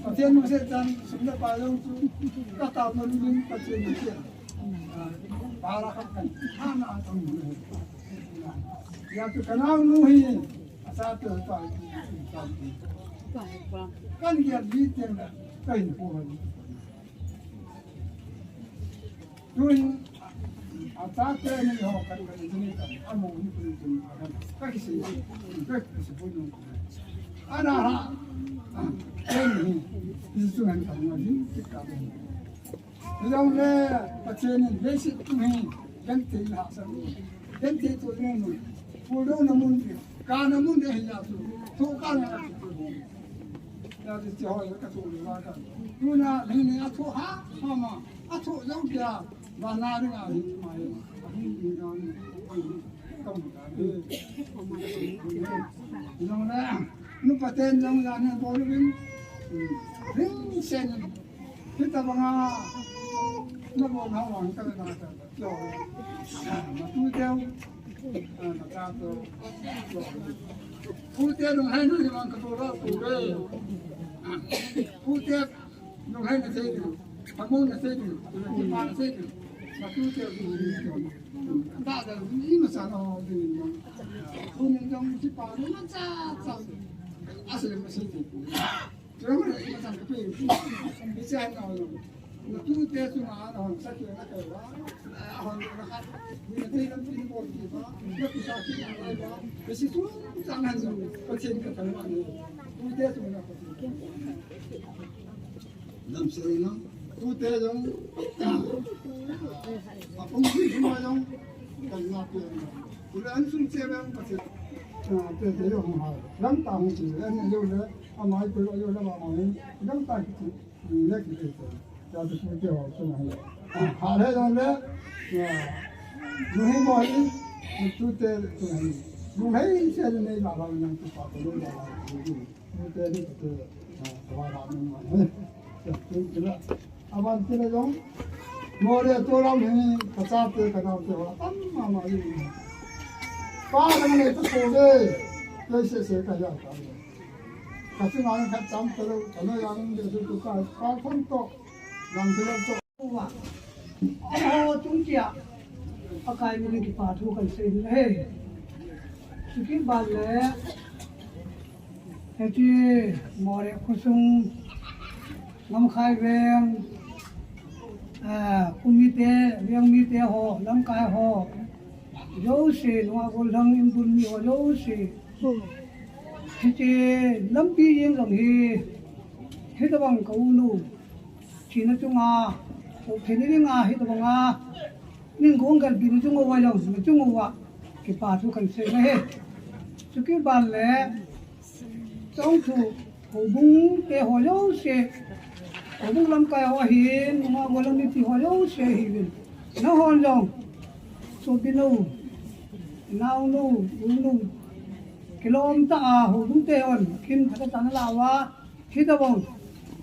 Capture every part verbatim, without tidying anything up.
Pathen lungset chan sum le pai jong chu ka tao man in Pathen lungset. Para khat kan hana tong. Hijeh chun ka naonu hi achate pa kan gel ji teng ka hin pu. Tun, achate ni ho kan kan ni kan, amun ni kun kun kan, ka kisei, ka kisei pun. Ana ha, ken ni, ni tu kan kan ni, kita. Nidang le, Pathen in basic tu hi, kan te ha sa. Kan te tu ni, pu do na mun ni. Kana mun de hi ya tu. Tu kana tu. Ya ti ti ho ya ka tu ni wa ka. Tu na ni ni a tu ha, ha ma. A tu yau dia. Ba na ri a hi ma ye. A hi ni na ni. Ka mu ta ni. Ni na. Nu pa ten jong ya ni bo lu bin. Ring sen. Kita banga. Na bo na wa ka na ka. Yo. Na tu te. Pute lunglhaina ni vang ka tu ra tu re. Pute lunglhaina sei ni, pamona sei ni, pamona sei ni. Ma pute lunglhaina sei ni. Da da ni ma sa no ni. Pute lunglhaina sei ni. Asa ni ma sei ni. Tute chunga hon sa kei na kei va, hon na khat, ni na tei lam tin bol kei va, na tu sa kei na lai va, besi tu chang han jong, Pathen ka thang va ni. Tute chunga Pathen. Lam se na, tute jong, a pung si ma jong, kan na pe na. Tule an sung che bang Pathen. Tute jong ha, lam ta hung che, an jong le, amai ko jong le ma ma, lam ta ki. Nek ni te. Ya tu tu te ho tu nahi. Ha le dong le. Ya. Nu hi mo hi. Tu te tu nahi. Nu hei se ne la la nang tu pa tu la la. Tu te ni tu. Ha, wa la ni mo. Ya tu tu la. Aban te le dong. Mo le tu la ni ka cha te ka na te wa. Tam ma ma ni. Pa na ne tu tu le. Te se se ka ya ka. Ka chunga khat cham ta lo, ka noi a um de chu tu ka, ka khon to, lam thei lo to. Uva. Amaho chung chia, Pakai min in kipa thu kan sei in ahi. Chukit ban le, hiche Moreh khosung, Lamkhai veng, eh, khomite, veng mite ho, lamkai ho, jouse, nungah gollhang inbun mi ho jouse, hiche lampi jeng jong hi, hitobang ka unu, thina chunga, thina dinga, hitobanga, ning kong kalpi na chung uva jong, na chung uva, kipa thu kan sei na ahi. Chukit ban le, Chongthu, houbung te ho jouse, houbung lamkai ho ahin, nungah gollhang mipi ho jouse ahiuvin. Nahon jong, sopinu, naonu, unu, kilom tah a, houbung te hon, kin phatah tah na la uva, hitobang,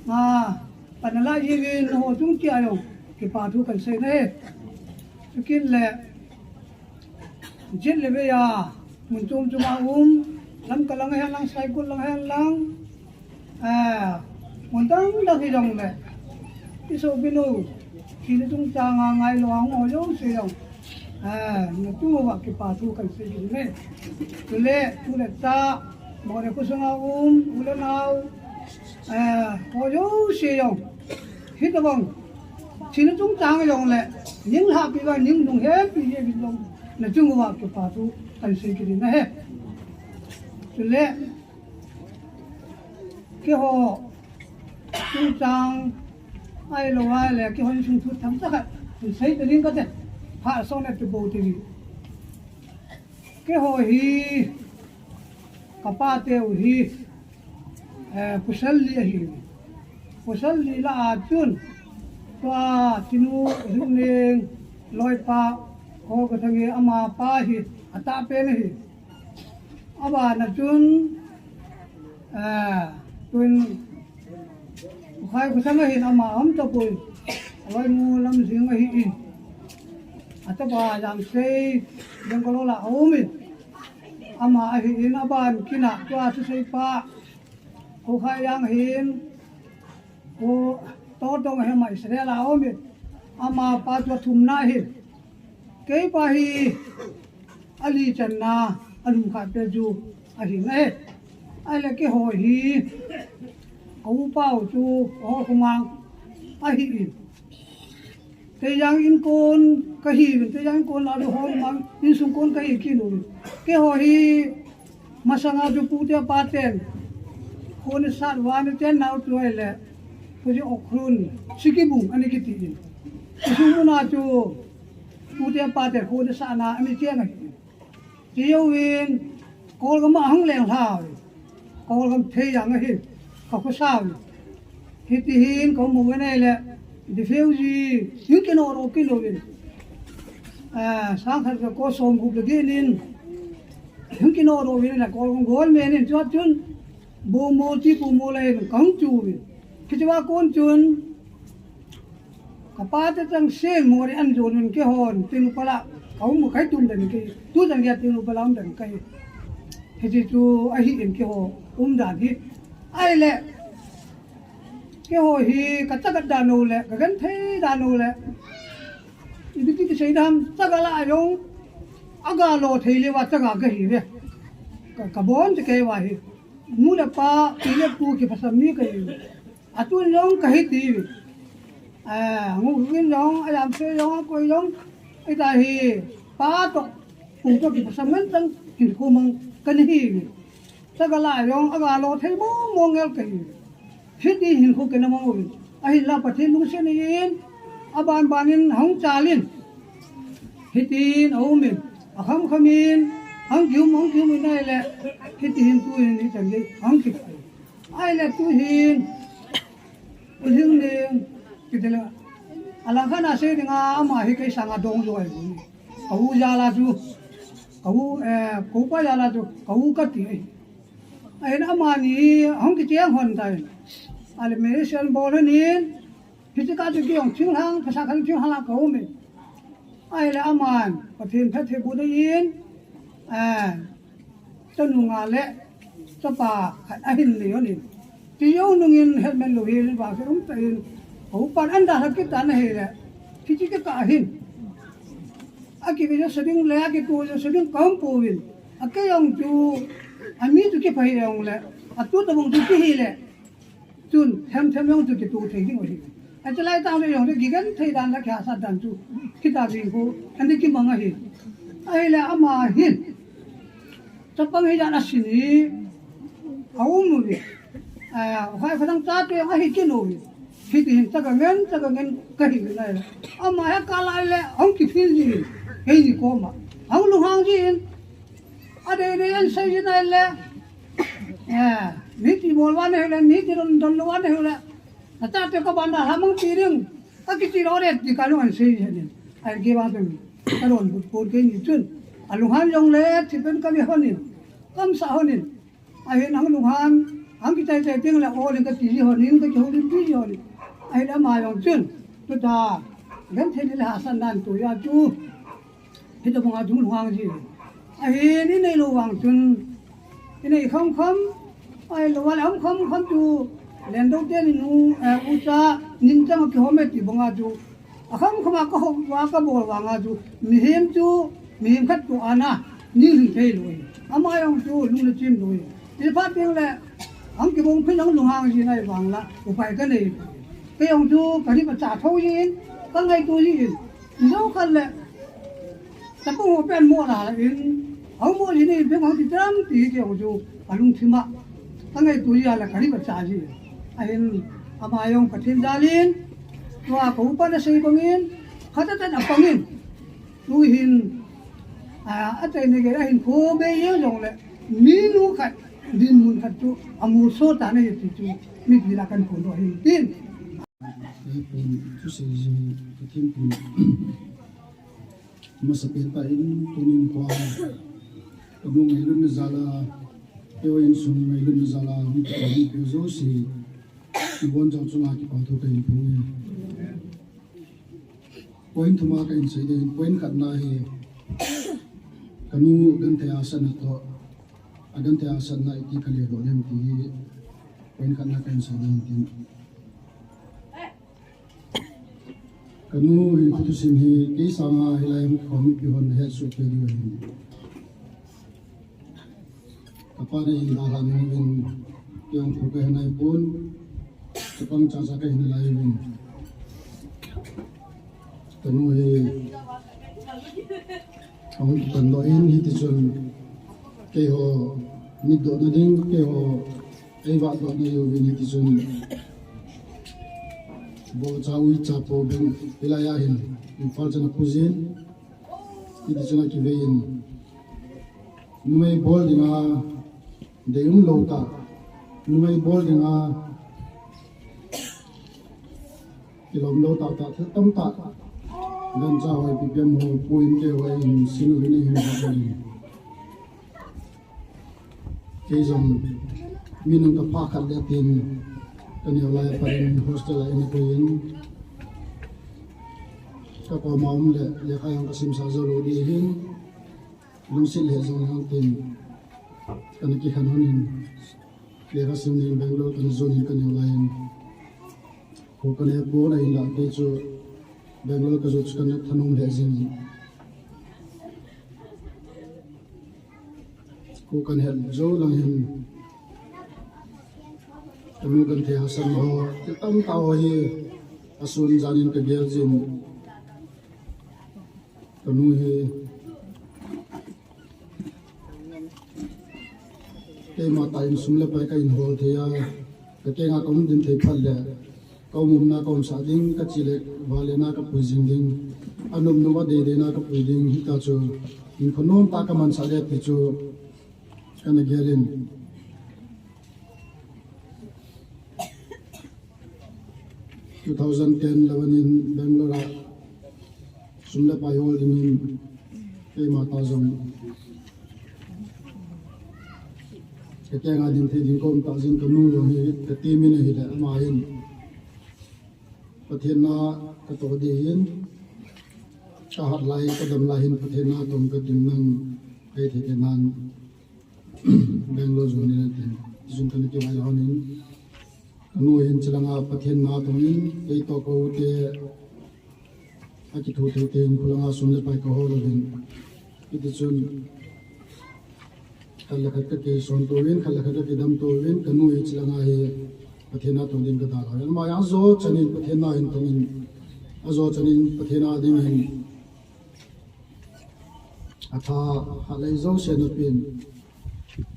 a, pan na la jiuvin, naho chung chia jong, kipa thu kan sei na ahi. Chukit le, Jet le vei a, mun chom chom a um, Lamka lang hen lang, Saikul lang hen lang, eh, mun dang dang hi jong le, i sopinu, thina chungchang a ngailou a hung ho jouse jong, eh, na chung uva kipa thu kan sei kit in ahi. Chule, tu le cha, Moreh khosung a um, u le nao, eh, ho jouse jong, hitobang, thina chungchang jong le, ning lhahpi uva, ning lunghepi jeh uvin jong, na chung uva kipa thu kan sei kit in ahi. Chule, keiho, chungchang, ahilou ahile, keiho insung thu themcha khat, kan sei ta ding kate, phat song le ti bou ti ding. Keiho hi, ka pateu hi, eh, pasal li ahi. Pasal li lah a chun, tua Tinu Lhungneng loipa, Kholkhothang hi ama pa hi, atahpen ahi. Abana chun, eh, tun, Ukhai Khothang ahin ama aum tapon, aloinu Lamjing ahin. Atapa Jangsei, Bangalore a aum in. Ama ahin, aban kina tua thusei pa, Pu Khaijang ahin, Pu Totong ahin, ama Israel a um in, ama pa tua thumna ahin. Kei pa hi ali channa, alum khat pe chu ahin ahi. Ahile keiho hi, ka upa u chu, Hokhomang ahin. Teijang in kon kahiuvin, Teijang in kon la du Hokhomang insung kon kahi kit uvin. Keiho hi masanga chu pute paten kho ana sat uva ana chen nau chu ahile, Pu Ji Okhrun, Sikibung ana kiti in. Insung muna chu pute paten kho ana sat na ana chen ahi. Tiuvin, Kolgam a hung leng lha uve. Kolgam Teijang ahin, ka khosa uve. Hiti hin ka um uve ahile, refugee, hung kino ro kino uvin. Ah, sang khat ka ko som gup le gin in, hung kino ro uvin la Kolgam government in chua chun, bu mo chi pu mo le in ka hung chu uvin. Kichua kon chun, Ka pa te chang sen mo ri an jon un keihon, tin upala, ka um kai tum den kei, tu chang ya tin upala um den kei. Hichi chu ahi in keiho, um dan hi. Ahile, keiho hi, ka chaga dan u le, ka genthei dan u le. Ipi ti kisei dam, chaga la jong, aga lo thei le uva chaga kahiuve. Ka, ka bon ti kei uva hi. Nu le pa, pi le pu kiphasam mi kahiuve. Atun jong kahi tiuve. Eh, ngu kin jong, ajam se jong, akoi jong, ita hi, pa to, pu to kiphasam ngen chang, hinkho mang kana hiuve. Chaga la jong, aga lo thei mong mong ngel kahiuve. Hiti hinkho kana mang uve. Ahinla Pathen lungset in, aban ban in hung chal in. Hitin aum in, akham kham in, hung kium, hung kium in ahile, hiti hin tu hin hi chan gei, hung kipai. Ahile tu hin, u hin ning, kiti le, alang khat a sei ding a, ama hi kei sanga dong jo ahi. Ka u jal a chu, ka u, eh, ka upa jal a chu, ka u kati ahi. Ahin amani, hung kicheng hon tai. Ahile, Malaysia bol hon in, Hichi kah chu kei jong thinglhang, phasal khat thinglhang a ka um e. Ahile aman, Pathen phattheiboh dei in, eh, chanu nga le chapa khat ahin nei hon in. Ti jou nung in helmet lou hi vang se um ta in, ka upan an dalha kit tan ahile, hichi kikah hin. Akivei jo sa ding le, akito jo sa ding ka um pouvin. Akei jong chu, ami chu kiphai jong le, atu tabang chu kihi le. Chun, them them jong chu kitu thei ding ahi. Achu lai tah le jong le kigenthei dan le kihasat dan chu. Kita ding khu, ani kimang ahi. Ahile ama hin. Chapang hi dan asin hi. Aum uve. Ah, khai khadang chate jong ahi kit uve. Hiti hin chaga ngen, chaga ngen kahi nai. Ama hi kah lai le, ahung kiphil ji. Keini koma. Ahung lunghang ji in. Adei dei an sei ji nai le. Eh, mi ti bol uva nahiu le, mi ti don don lou uva nahiu le. Nachate ka ban dalha mang ti ding. Ka kiti lou le ti ka lung an sei ji nin. Ahin kei vang chun. Ka don but but keini chun. Alunghang jong le, thi pen ka ve hon in. Ka umsah hon in. Ahin ahung lunghang, ahung kichai chai teng le, o le ka ti ji hon in, ka kihoulim pi ji hon in. Ahin ama jong chun. Tuta. Genthei le hasan dan tu ja chu. Hitabang a chu lunghang ji. Ahin inei lou vang chun, inei kham kham, ahilou le um kham kham chu, Lendou teni nu, eh, ucha, nin chang kihom e ti bang a chu. Akham kham a ka hom uva ka bol vang a chu, mihem chu, mihem khat toh ana, ni hing thei lou. Ama jong chu, lung le chim lou. Ti phat teng le, ahung kibong phin ahung lunghang ji nai vang la, upai ka nei. Kei jong chu, ka ri pa cha tho ji in, ka ngaito ji in. Jou khat le, chapang ho pen mo la la in, ahung mo ji ni, pen hung ti tam ti kei jong chu, ka lungthim a. Ka ngaito ji a le, ka ri pa cha ji. Ahin, ama jong Pathen jal in, tua ka upa na sei bang in, khat a chan a pang in. Tu hin, a, a chai ni gei, ahin kho bei jeng jong le, mi nu khat, dinmun khat chu, amu so ta na hi ti chu, mipi la kan phon doh hin tin. Ka pon thusei jing ka thim pon. Masa pen tah in tunin kua. Ka nu ngailutna jal a, keiho insung ngailutna jal a, hung kipa mi keu jouse. Ibon jong chunga kipa thu kahin phong e. Point thum a kahin sei ding, point khatna hi. Ka nu genthei a sana toh. Genthei hahsatna iti kale doh dem ti hi point khatna kahin sei ding ahi. Kanu hi kathusim hi kei sanga hilai a hung kikhom mipi hon ahet soh kei diu ahi. Kapa in dalha nom in kei jong thu kahe nai pon, chapang chacha kahi nalai uvin. Kanu hi ahung kipan doh in hiti chun keiho mitdohna ding, keiho eivahdohna diuvin hiti chun bocha uicha po beng hilai a hin Imphal chan apu jin, hiti chun akivei in numei bol dinga deium lou tah, numei bol dinga kilom lou tah tah thil tamtah, gancha ho ipi pi ham ho pu in keiho ahin sin uvin ahin vah uvin. Kei jong mi nung kaphah khat le tin kaneo lai a pat in hostel a ina koi in, kakoma um le lekha jong kasimsah jou lou ding ahin, lungset lheh jong jong tin kana kikhen hon in, lekha sim ding Bangalore kana jon in kaneo lai in, kho kana hepon ahinlah kei chu Bangalore kajot chu kana thanom lheh jing in. Kho kana het jou lang hin kanu genthei hahsatna ho, thil tamtah ho hi asun jan in kagel jin. Kanu hi keima tah in sum le pai kahin hol thei a, kakenga kaum ding thei phat le kaum umna kaumsah ding, kachi le vale na kapui jing ding, anop nop a deidei na kapui ding, hita chu hinkho nom tah kamansah le ti chu kana gel in. Two thousand ten eleven in Bangalore a sum le pai hol dingin keima tah jong kakenga ding thei ding kaum tah jin, kanu jong hi ka team in ahile ama hin Pathen na katoh ding ahin, kahat lai kadam lai hin Pathen na tong kadim nang hei thei te nan Bangalore jon in atin, ti chun kana kivai lhon in, kanu hin chulanga Pathen na tong in, kei toh ka u te akithu thei te in khulanga sum le pai kahol uvin, hiti chun khat le khat kakison to uvin, khat le khat kakidam to uvin, kanu hi chulanga hi Pathen na tong ding kadalha in, ama ajo chan in Pathen na hin tong in, ajo chan in Pathen na ding hin atha hat lei jouse ana pen,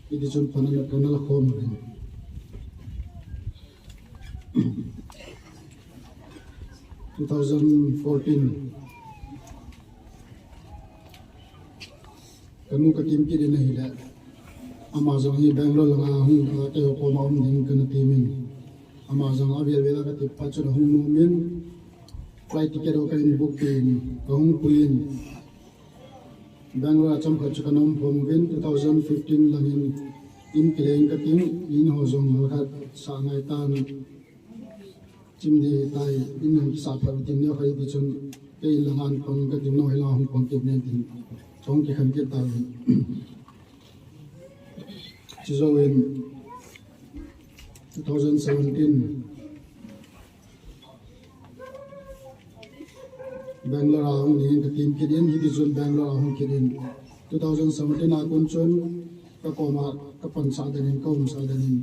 hiti chun pan ana, kana la khom uvin. Two thousand fourteen, kanu ka team kit in ahile, ama jong hi Bangalore langa hung a, keiho koma um ding kana team in, ama jong avel vel a kati phat chun ahung nom in, flight ticket ho kahin book in, kahung pui in, Bangalore a chomkhat chu kana um khom uvin, two thousand fifteen lang in in kile in kating, in ho jong halkhat sah ngai tan, chim ding ahitai, in hung kisah phat utin neo khat hiti chun, kei in langa pang kating, nangho hilanga hung pang kit nen tin, kahung kikhen kit tauvin. Chujouvin two thousand seventeen, Bangalore a hung dingin ka team kit in, hiti chun Bangalore a hung kit in. Two thousand seventeen a kon chun kakoma kapansah den in, kaumsah den in.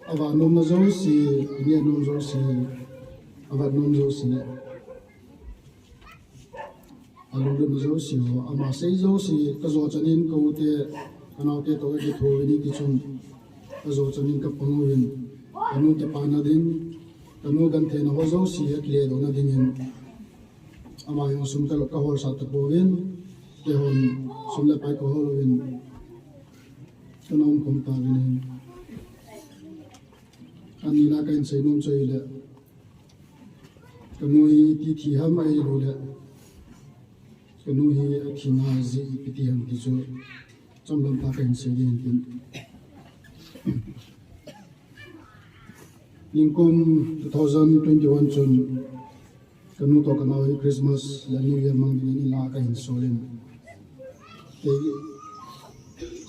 Ava nomna jouse, aneh nom jouse, avat nom jouse le alunglut jouse ho, ama sei jouse, kajo chan in ka u te, ka nao te toh kakitho uvin hiti chun, kajo chan in kapang uvin, kanu te pa na ding, kanu genthei na ho jouse akile doh na dingin, ama jong sum ka, kaholsah tapouvin, keihon sum le pai kahol uvin, kana um khom tauvin ahi. Ani na kahin sei nom chu ahile, kanu hi iti thi ham ahilou le, kanu hi athina jeh ipi ti ham ti chu chomlam tah kahin sei ding ahin tin. Nikum two thousand twenty-one chun kanu toh ka nao hi Christmas le New Year mang dingin in la kahin sol in.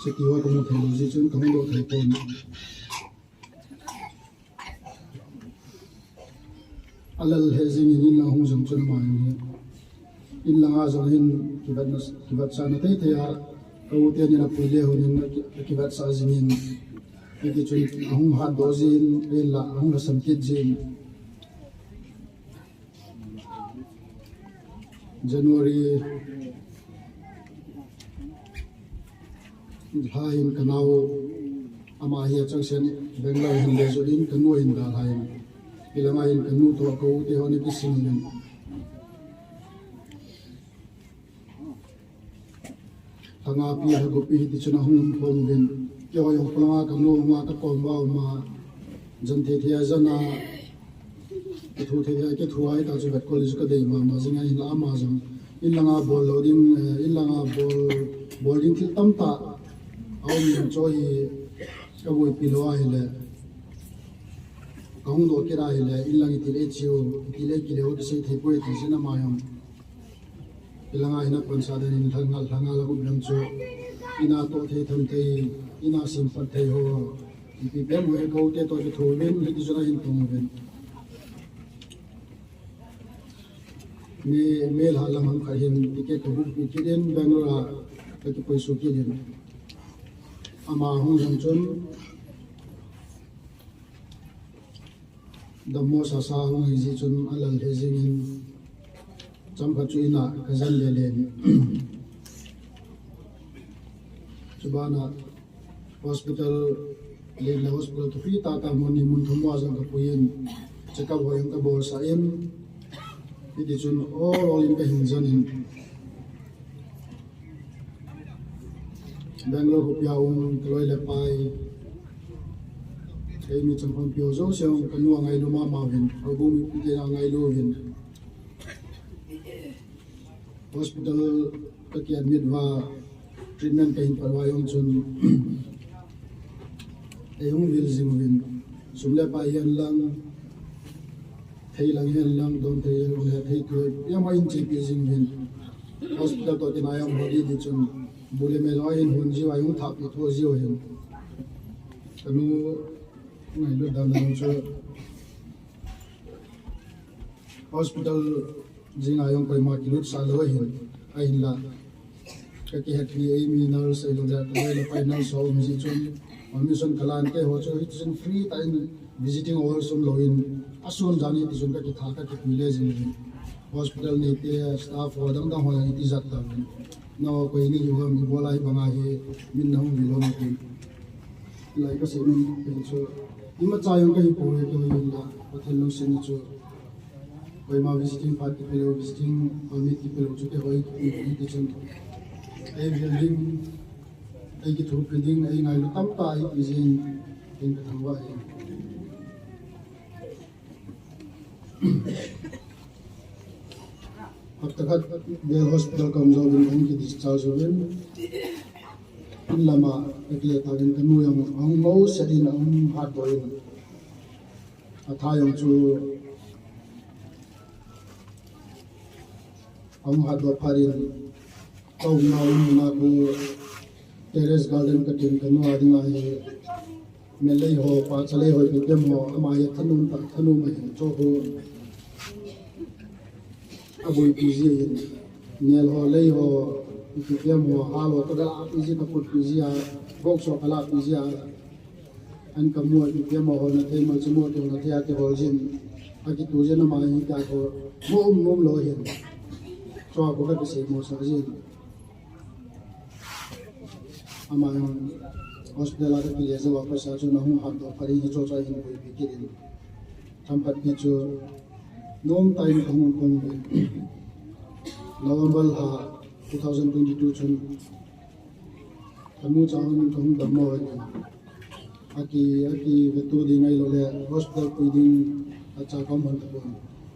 Kei Kiti ho kamu thei lou jeh chun kahung doh thei pon. Alal he jing in inlang hung jong chun ama hi. Inlang a jong hin kivat na, kivat sa na tei tei a. Ka u teni na pui le hon in ki, kivat sa jing in. Kiti chun ahung hat doh jin, inlang ahung la sam kit jin. January lha hin ka nao ama hi a chang sen Bangalore hin le jo in ka nu hin da lha hin. Ilanga hin ka nu to ka u te ho ni ki sin hin. Lhanga pi, lha gup pi hiti chun ahung um khom uvin. Keiho jong pulanga ka nu nga ka kom va uma. Jan thei thei a jan a. Kithu thei thei a kithu a hita chu vet college ka dei mama jing a, hinla ama jong. Inlanga bol lou ding, eh, inlanga bol, bol ding thil tamtah a um in chu hi ka boipi lou ahile. Ka hung doh kit ahile, inlang itil e chiu, itil e kile u kisei thei poi ti jin ama jong. Ilanga ina pansa dan in lhanga, lhanga la gup lang chu. Ina toh thei tham thei, ina sim pat thei ho. Ipi pen ho e ka u te to kithu uvin, hiti chun ahin tung uvin. May, May lha lang ham khat hin ticket ka book pi kit in, Bangalore a ka kipui suh kit in. Ama hung jong chun, Dammo sasa hung hi jeh chun alal he jing in chomkhat chu ina ka jan le le in. Chubana hospital, le le hospital to free tah tah mun ni mun thum a jong ka pui in, check up ho jong ka bol sah in. Hiti chun all, all in ka hin jan in. Bangalore khopi a um ka loi le pai, kei mi changkhompi ho jouse jong ka nu angailu mama uvin, houbung mipite angailu uvin. Hospital ka ki admit uva, treatment ka hin pat uva jong chun, ei hung vil jing uvin, sum le pai hihen lang, thei lang hihen lang, don thei hihen lang, thei thoi, ipi ham a hin chepi jing uvin. Hospital toh kinai a um ho di di chun, bu le me jong ahin hon jiu, ahin thahpi tho jiu ahin. Ka nu ngailut dan jong chu, hospital jing a jong koima kilut sah lou ahin, ahinla. Ka kihet hi ei mi nurse ahilou le, ka loi le pai nurse ho um jeh chun, permission ka lan kei ho chu, hiti chun free tah in visiting hours um lou in, asun jan hiti chun ka kitha, ka kipui le jing in. Hospital neite, staff ho dang dang ho jong hiti jat tauvin. Nao koi ni hiu ham, ibola hibanga hi, min na hung vil lou na tin. Lai ka sei nom pen chu, imacha jong ka hi poi, kei hoi in la, Pathen lungset in chu. Koima visiting card kipe lou, visiting permit kipe lou chu kei hoi kipe ti chun. Ei vil ding, ei kithopi ding, ei ngailu tamtah ei pi jing, tin ka thangvah e. Hapta khat vel hospital ka um jouvin, ahung ki discharge uvin. In lama ka kile tauvin ka nu jong ahung mo set in ahung hatdoh in. Atha jong chu ahung hatdoh phat in, ka umna um na khu terrace garden ka tin ka nu a dinga hi, melei ho, pachalei ho, ipi ipi ham ho, ama hi thanom tah, thanom ahin, chu khu aboipi ji ahin, nel ho, lei ho, ipi ipi ham ho, hal ho, ka galahpi ji, ka putpi ji a, box ho ka lahpi ji a, an ka mu a, ipi ipi ham ho, na thei mal chu mu a, na thei a kihol jin, akitu jin ama hi ka ko, mo um nom lou hin, chu a ko ka kisei mo sa jin. Ama jong hospital a ka kile jou a, pasal chu na hung hatdoh phat in hiche chu ahin boipi kit in. Themkhat pi chu nomtah in ka hung pang uvin. November lha two thousand twenty-two chun ka nu cha hung in ka hung dammo uvin. Aki, aki vetu ding ahilou le, hospital pui ding acha ka um hon tapon.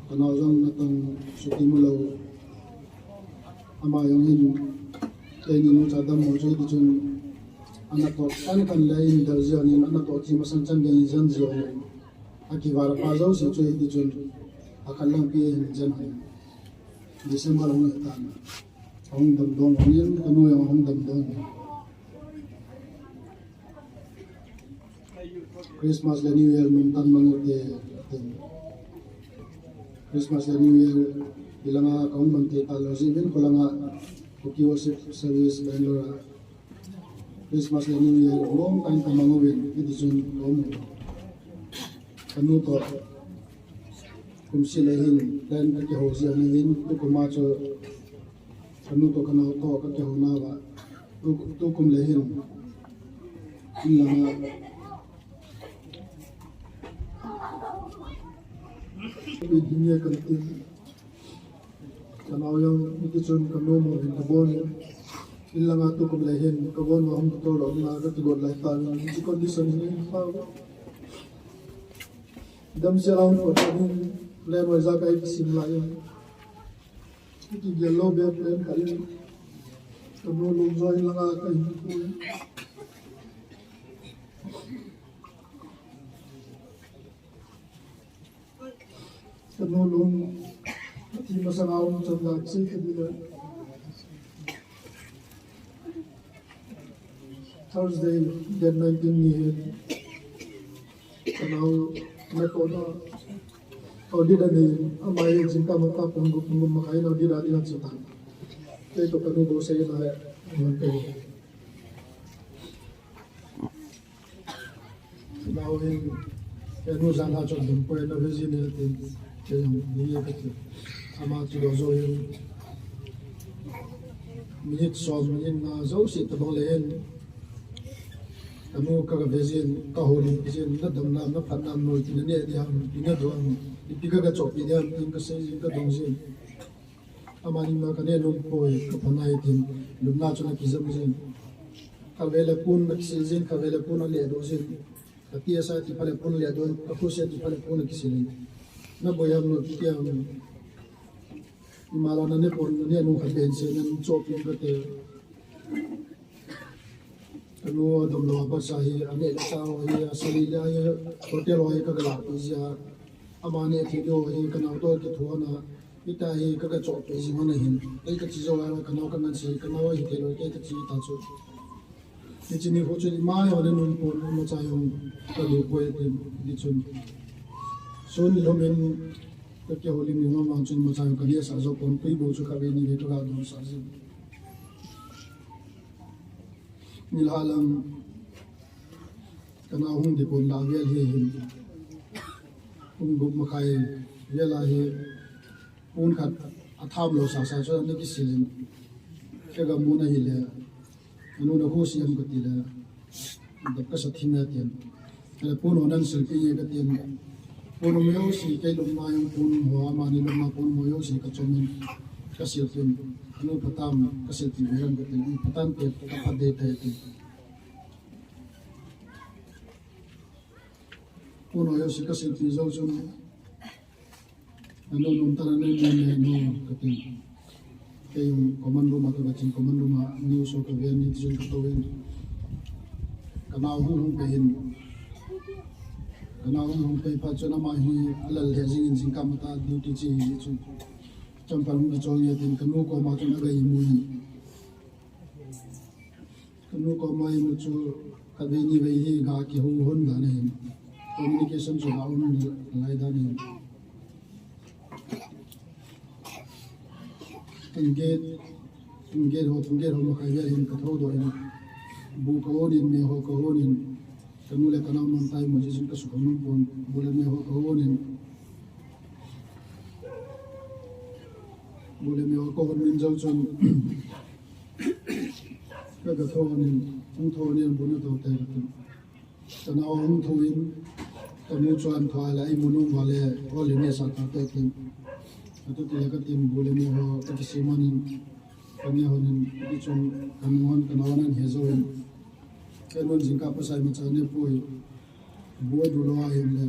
Ka nao jong natong suti mu lou. Ama jong hin, keini nu cha dammo chu hiti chun, ana toh kan kan le in dal jeh in, ana toh chi masang chan gei in jan jeh in, akivar pa jouse chu hiti chun, akhat lang pi in jan in. December hung hi tan. Ahung damdong hung in, ka nu jong ahung damdong in. Christmas le New Year mun tan mang u te, te. Christmas le New Year ilanga ka hung man te ta lo ji vin, khulanga Kuki Worship Service Bangalore a Christmas le New Year long time ka mang u vin, hiti chun ka um u. Ka nu toh kum seh le hin plan ka kihou ji ahin, tukum a chu ka nu toh ka nao toh ka kihou nauva, tu, tukum le hin in langa Pi ding e kan tin. Ka nao jong hiti chun ka nu mo hin ka bon in. In langa tukum le hin ka bon mo hung ka to lo na ka kigot lai ta in. Hiti condition hi pa. Damsel a hung ko ta hin le mo ja ka kisim lai in. Kigel lou bep lem ka in. Ka nu lung jo in langa ka hin pu in. Ka nu lung thi masang a um chun la sei ka ding le. Thursday, date nineteen ni hi. Ka nao na ko na. Audit ani, ama hi jingkah mata pung gup, pung gup makai na audit ani na chu ta. Kei toh ka nu bou sei na he, man kei. Nao hin, kei nu jan ha chun dum poi na ve ji ni tin, kei jong ni ye ka ti. Ama chu do jo hin. Minute som, minute nga jouse tabang le hin. Ka nu ka, ka ve jin, ka houlim jin, na damna, na phatna, noi tina ne ding ham, tina ding ham, ipi ka, ka chohpeh ding ham, tin ka sei jin, ka dong jin. Amani ma ka ne nom poi, ka pha nai tin, lupna chu na kijam jin. Khatvei le pon na kisil jin, khatvei le pon na ledoh jin. Ka ti asa ti pha le pon ledoh, ka khu se ti pha le pon na kisil jin. Na boi ham, na ti ham. Ima la na ne pon, na ne nom khat ben se, na chohpeh ka te. Ka nu adom lou a, pasa hi, aneh le chah ho hi, asali le hi, hotel ho hi ka, ka lahpeh jia. Ama neh thei lou hi, ka nao toh kithoa na, hitia hi ka, ka chohpeh jing hon ahin. Kei ka chi jou a, ka nao ka ngansi, ka nao hi thei lou, kei ka chi ta chu. Hiche nikho chu ima jong le nom pon, imacha jong ka lou poi tin, ti chun. Sun lhom in, ka kihoulim jing vang chun imacha jong ka nehsah jou pon, tui bou chu khatvei nivei ka ga donsah jin. Nilhah lam ka nao hung ding kon lah vel hi hin. Pung gup makai vel a hi pon khat atham lou sasa chu ana kisil in. Ka ga mu na hile. Ka nu na khu siam ka ti le. Dap ka sa thim e tin. Ka le pon ho nan silpeh e ka tin. Pon ho jouse kei lupna jong pon ho amani lupna pon ho jouse ka chom in ka silpeh in. Ka nu phatam ka silpeh ve ram ka tin. Phatam pe ka phat dei tai tin. Pon ho jouse ka silpeh jou chun. Anu nom tana nei mo ne no ka tin. Kei jong common room a ka, ka ching common room a news ho ka ven ni ti jong ka tou in. Ka nao hung hung pei in. Ka nao hung hung pei phat chun ama hi alal le jing in jingkah mata duty che hi chun. Champal hung kichol nge tin ka nu koma chun aga imu in. Ka nu koma imu chu khatvei nivei hi ga kihou hon dan ahin. Communication chu ga um lai dan ahin. Pung get, pung get ho, pung get ho makai vel hin ka thoudoh in. Bu ka hon in, me ho ka hon in. Ka nu le ka nao nom tai mo jeh chun ka sukhang nom pon. Bu le me ho ka hon in. Bu le me ho ka hon min jou chun. Ka, ka thou in, hung thou in, bu na thou te ka tin. Ka nao hung thou in, ka nu chuan thou le, ei mu nom vale, o le me sa ta te tin. Ka tu ti le ka tin, bu le me ho, ka ti si man in, ka ne hon in, ti chun, ka nu hon, ka nao nan he jou in. Ka nun jingkah pasai ma cha ne poi. Boi du lou ahin le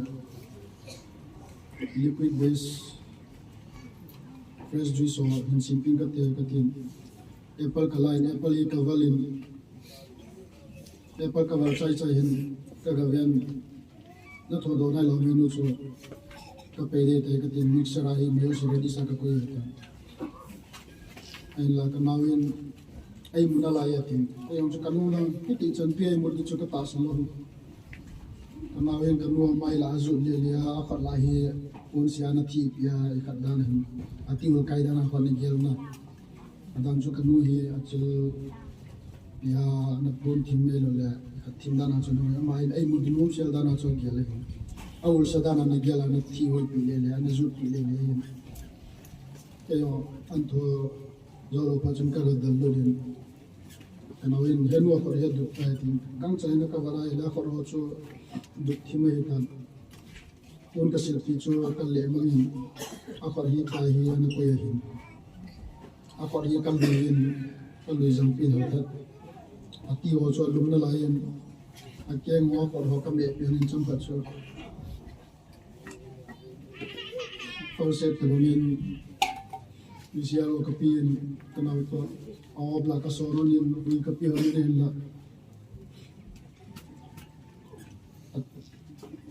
liquid base fresh juice ho hin simping ka te ka tin. Apple ka la in, apple hi ka val in, apple ka val chai chai hin ka ga ven. Na thoudoh nai lou menu chu ka pei dei tai ka tin, mixer a hi mel si ready sa ka koi ta. Ahinla ka nao in, ei mu nalai a tin. Kei jong chu ka nu lang, kiti chan pi ei mu ti chu ka tahsan lou. Kanao hin kanu amai la ajut lele a, akhut la hi pon sia na thi pia, ikhat dan hin. Ati ul kai dan a khut na gel na. Adang chu kanu hi achil pia na pon thim me lo le, ikhat thim dan a chu nu amai ei mun dum sel dan a chu gel le. A ul sa dan a na gel a na thi ul pi lele, a na jut pi lele. Kei o an tho jo lo pa chun ka ga dal lo din. Kanao hin henu akhut hi adut tai tin. Gangchai na ka vara ila akhut ho chu dut thim ahi tan. Pon ka silpi chu ka le mang in. Akhut hi tai hi ana koi ahin. Akhut hi ka lui in, ka lui jang pin ho that. Ati ho chu alum na lai in. Akeng ho akhut ho ka me pin in chang khat chu. First aid ka lungin, P C R ka pi in, kanao pa, a op la ka son in, ui ka pi hon in la.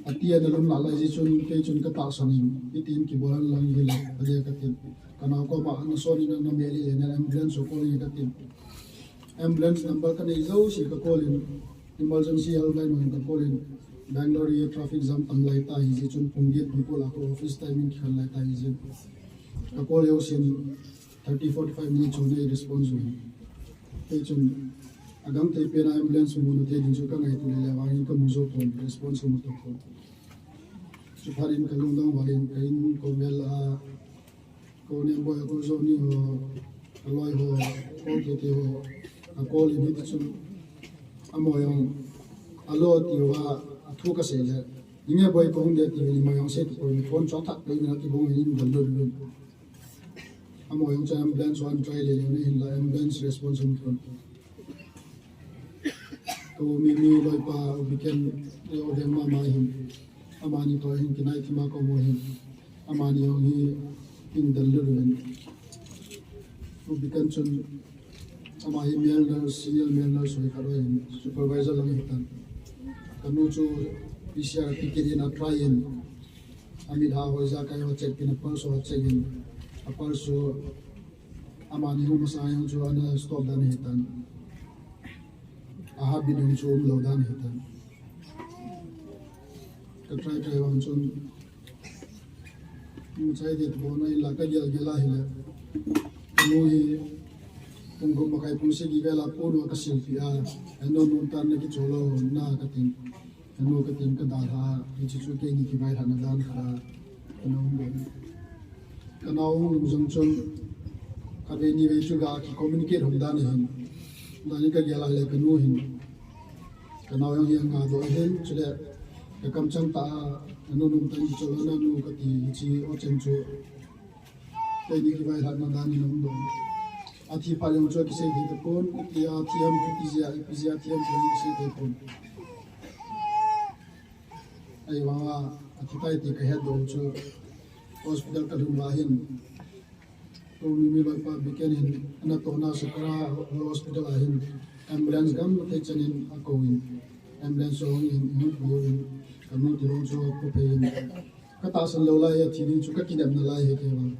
Ati ana lum la lai ji chun, kei chun ka tahsan in, itin kibol lang hi la, adia ka tin. Kanao koma ana son in ana me le, na ambulance ho call in ka tin. Ambulance number ka nei jouse ka call in, emergency helpline ho ka call in, Bangalore hi traffic jam tam lai ta hi ji chun pung get pung ko la ko office timing khan lai ta hi ji. Ka call jouse in thirty, forty-five minutes ho nei response ho. Kei chun agangthei pen a ambulance mu na thei din chu ka ngaitu le le vang in ka mu jou pon response ka mu to pon. Chuphat in ka lungdong val in ka in ko mel a Ko Nemboi, ko Johnny ho, ka loi ho, ko Titi ho, ka call in hiti chun. Amaho jong, alo tiu va, athu ka sei le. Ninge boi ko hung de tiu ni amaho jong sei tu ko ni phone chong thak pe ni na ti bong ni dal lo lo. Amaho jong cha ambulance one try le le ni hin la ambulance response hung thon. Ko mi mi loi pa weekend e o de ma ma hin. Amani to hin kinai thima ko mo hin. Amani jong hi in dal lu lu in. Ko bikan chun ama hi male nurse, senior male nurse hoi khat ahin, supervisor lang hi tan. Kanu chu P C R ticket in a try in. Amit ha hoi ja kai ho check in a pulse ho check in. A pulse chu amani hu masa jong chu ana stop dan hi tan. A heartbeat jong chu um lo dan hi tan. Ka try try vang chun, mu chai de to na ila ka gel gel a hile. Kanu hi pung ko makai pung sagi vela pon ka silpi a. Eno nun tan na kicholo na ka tin. Kanu ka tin ka dalha, hiche chu keini kivaihatna dan khat a, kana um dan. Kanao hung lung jong chun, khatvei nivei chu ga ki communicate hung dan ahin. Dan in ka gel a le kanu hin. Kanao jong hi anga doh ahin, chule ka kamchang ta a, kanu nung tan kichol na nu kati hiche o chen chu. Keini kivaihatna dan in um dan. Athi phat jong chu kisei thei tapon, ipi athi ham, ipi jeh a, ipi jeh a athi ham, jong kisei thei pon. Ahivang a, athi tai ti ka het doh chu hospital ka lhun uva hin. Ko mi mi loi pa Biken hin, ana tohna Sakara Hospital a hin, ambulance gam thei chan in akou in. Ambulance hung in, ihung pu in, kanu tilou chu akou phei in. Ka tahsan lou lai, athi ding chu ka kidemna lai ahi kei vang.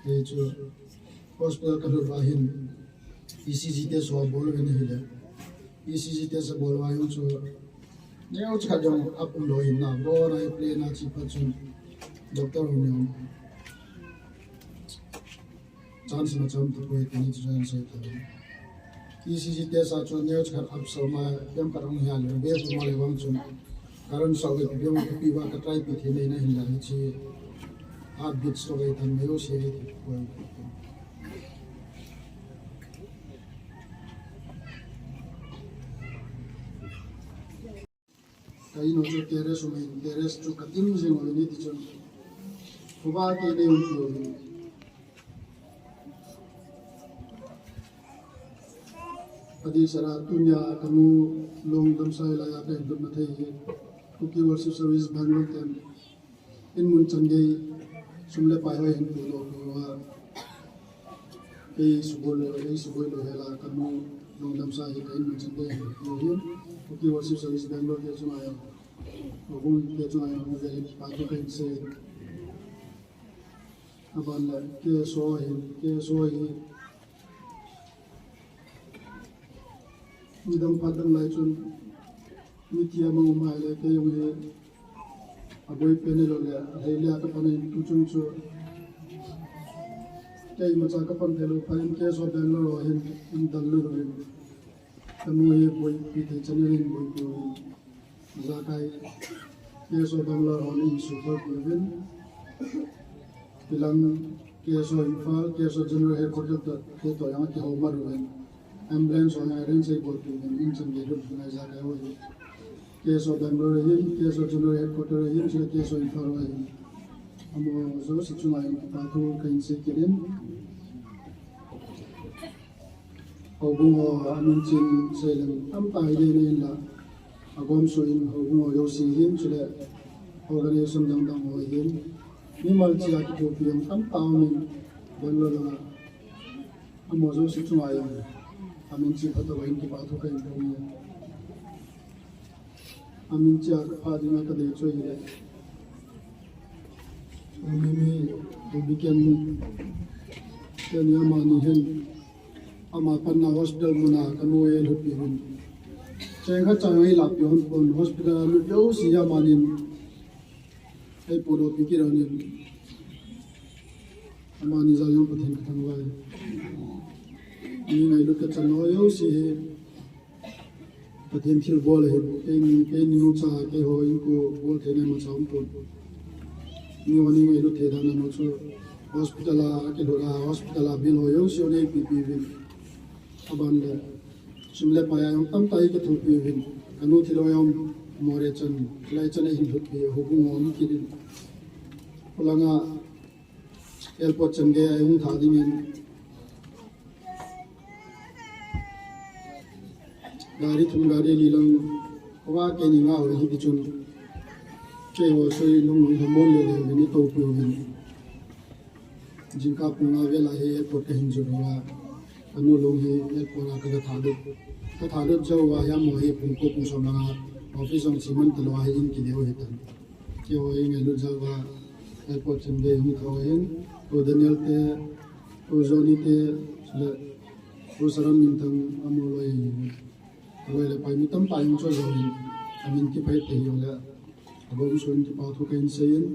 Hichu hospital ka lut uva hin E C G test ho abol uvin ahile. E C G test abol uva jong chu neocha khat jong aum lou ahin na, abon a plane a che phat chun doctor hon jong chance na chom tapoi tini chu jong sei ta. E C G test a chu neocha khat absal ma, dem khat hung hia le, be pu ma le vang chun. Current sa ve, be ma pi va ka try pi thei nei na hin la hiche. Heartbeat stroke ai tan mai o se ve ti poi. Ka in u chu terrace um in, terrace chu ka dim jing u ni ti chun. Khuva kei nei um pi u. Adih sara tunia kanu lungdam sai laiya kahin lhunna thei hi. Kuki Worship Service Bangalore ten in mun chan gei sum le pai ho hin pu lo pu lo a. Kei suboi lo, kei suboi lo hela kanu lungdam sai hi kahin mun chan gei hin pu lo hin. Kuki Worship Service Bangalore te chunga jong. Ko hung te chunga jong hung ve le pa tu kahin sei. Aban le, K S O hi, K S O hi. Nidang phat dang lai chun, Miti ama um ahile kei jong hi aboi pen ahilou le, ahile a kapan in tu chung chu kei imacha kapan thei lou phat in KSO Bangalore ho hin eidal lut uvin. Kanu hi boipi thei chan in boipi uvin. Ijakai KSO Bangalore hon eisuhthol pi uvin. Hilang KSO Imphal, KSO General Headquarter toh, kei toh jong akihou mat uvin. Ambulance ho jong arrange eibol pi uvin, in chan gei lut uvin ijakai ho hi. KSO Bangalore hin, KSO General Headquarter hin, chule KSO Imphal ho hin. Amaho jouse chunga jong kipa thu kahin sei kit in. Houbung ho amin chin sei leng tamtah hi ding ahin la, agomsuh in houbung ho jouse hin, chule organization dang dang ho hin, mimal cheh a kithopi jong tamtah aum in, Bangalore langa, amaho jouse chunga jong amin chin phatah in kipa thu kahin phong e. Amin cheh a kapha dinga kadei chu ahile, Mimi, Mimi Ken, Ken amani hin, ama panna hospital muna kanu eilhutpi uvin. Cheng khat cha eilahpi hon pon, hospital a lut jouse amanin eipodohpi kit hon in. Amani jal jong Pathen kathangvah e. Mi ngailut kachan ho jouse hi Pathen thilbol ahin, keini, keini nucha, keiho inko bol theina imacha umpon. Miho nei ngailut thei dan a nu chu hospital a, akilut a, hospital a bill ho jouse ho neipipi uvin. Aban le, sum le pai a jong tamtah hi kithopi uvin. Kanu thiloi jong Moreh chan, hilai chan a hin lhutpi, houbung ho um kit in. Khulanga airport chan gei a hung thah dingin, gari thum gari li lang, kova keini nga ho hiti chun, keiho soi lung lhamon le le uvin, eitopi uvin. Jingkah pung nga vel a hi airport kahin jot uva, kanu long hi airport a kaga thalut. Kathalut jou uva hi amaho hi pung ko pung som langa office jong cheman talou a hi in kile u ahitan. Keiho hi ngailut jou uva airport chan gei hung thou ahin, Pu Daniel te, Pu Johnny te, chule Pu Saran Minthang amaho loi ahin. Aloi le pai mi tamtah jong chu ajou in, amin kipah e ti jongle, agomsuh in kipa thu kahin sei in.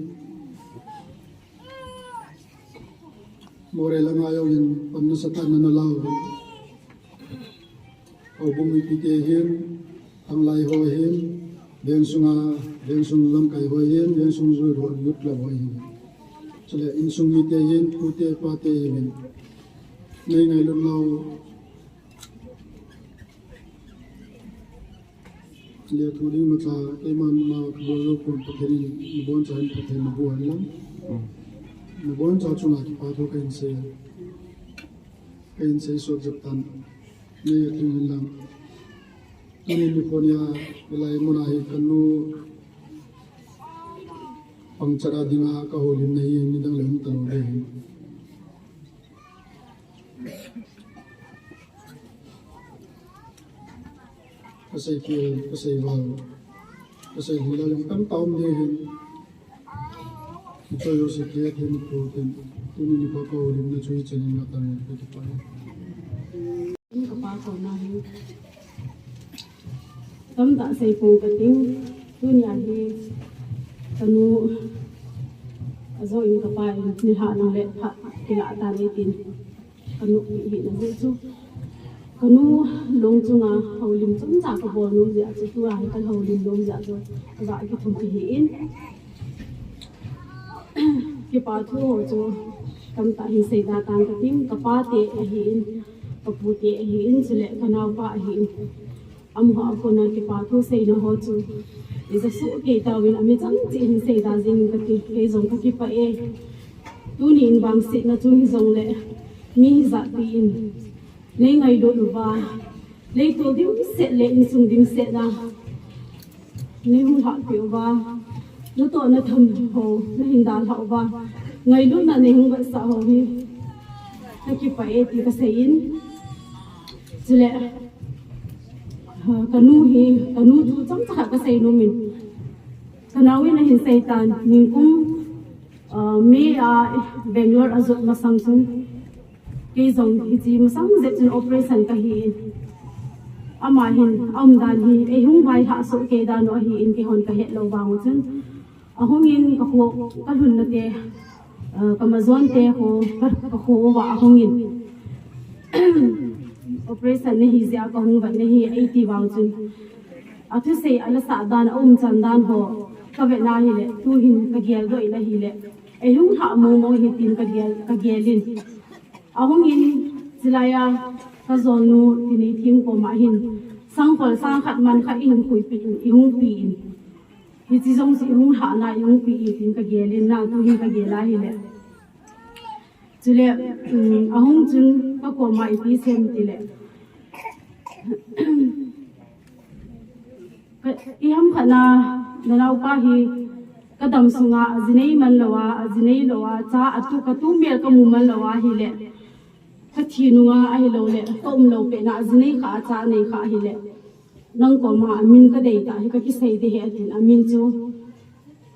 Moreh langa jong hin pan nasatah in ana lau uvin. Houbung mipite hin, thanglai ho hin, veng sunga, veng sung lamkai ho hin, veng sung youth ho, youth club ho hin. Chule insung mite hin, pute pate hin. Nei ngailut nau le thu ding macha, keiman ma kabol lou pon, Pathen in naboncha hin Pathen naboh hen lang. Mm. Naboncha chunga kipa thu kahin sei. Kahin sei sot jep tan. Nei athim hen lang. Tuni nikho nia, hilai muna hi kanu pangchat a dinga kahoulimna hi nidang le hung talou ding ahi. Kasei khel, kasei val, kasei hila jong tamtah um ding ahin. Hiche jouse kihethem pu tin, tuni nikho kahoulimna chu hichan in natan in kakipah e. Kapa koma hi tamtah sei pong kating, tunia hi kanu ajo in kapa in nilhah nang le phat kilah tan e tin. Kanu hina jeh chu, kanu long chunga houlim chomcha kabol nom jeh a chu, tua hi kahoulim nom jeh a chu, kajah kithupi ahin. Kipa thu ho chu tamtah hin seida tang kating, kapa te ahin, kapu te ahin, chule kanaopa ahin. Amaho a kona kipa thu seina ho chu ija soh kei tauvin, ami chang cheh hin seida jing kati, kei jong kakipah e. Tuni in vangsetna chung hijongle, mi hijat pi in nei ngailut uva, leitol dimset le insung dimset a nei hung lhahpeh uva, natoh natham ho nahin dalhah uva, ngailutna nei hung vetsah ho hi kakipah e ti kasei in. Chule, ah, kanu hi, kanu thu chomcha khat kasei nom in, kanao in ahin sei tan, nikum, ah, May a Bangalore ajot masang chun, kei jong hiche masang jep chun operation kahi in. Ama hin aumdan hi eihung vaihah soh kei dan u ahin, keihon kahet lou vang u chun. Ahungin kakho, kalhunna te, ah, kamajon te kho, ka, kakho uva ahungin. Operation nahi jeh a kahung vet nahi eiti vang chun. Athusei alasah dan, aumchan dan ho kavet na hile, tuhin kagel doh in ahile, eihung lhah mong mong hi tin kagel, kagelin. Ahungin, chulaiya kajonnu Tineithem koma hin, sangkhol sang khat man khat ihung khuipi in, ihung pi in. Hiche jong chu ihung lhahna ihung pi in tin kagelin, na tuhin kagel ahile. Chule, um, ahung chun kakoma ipi sem tile. Ka, iham khat na, nanaopa hi kadam sunga ajinei man louva, ajinei louva, cha atu, katu mel kamu man louva ahile, kathi nunga ahiloule kaum lou pet na ajinei kha, acha nei kha ahile, nang koma amin kadei tah hi kakisei ding ahi atin, amin chu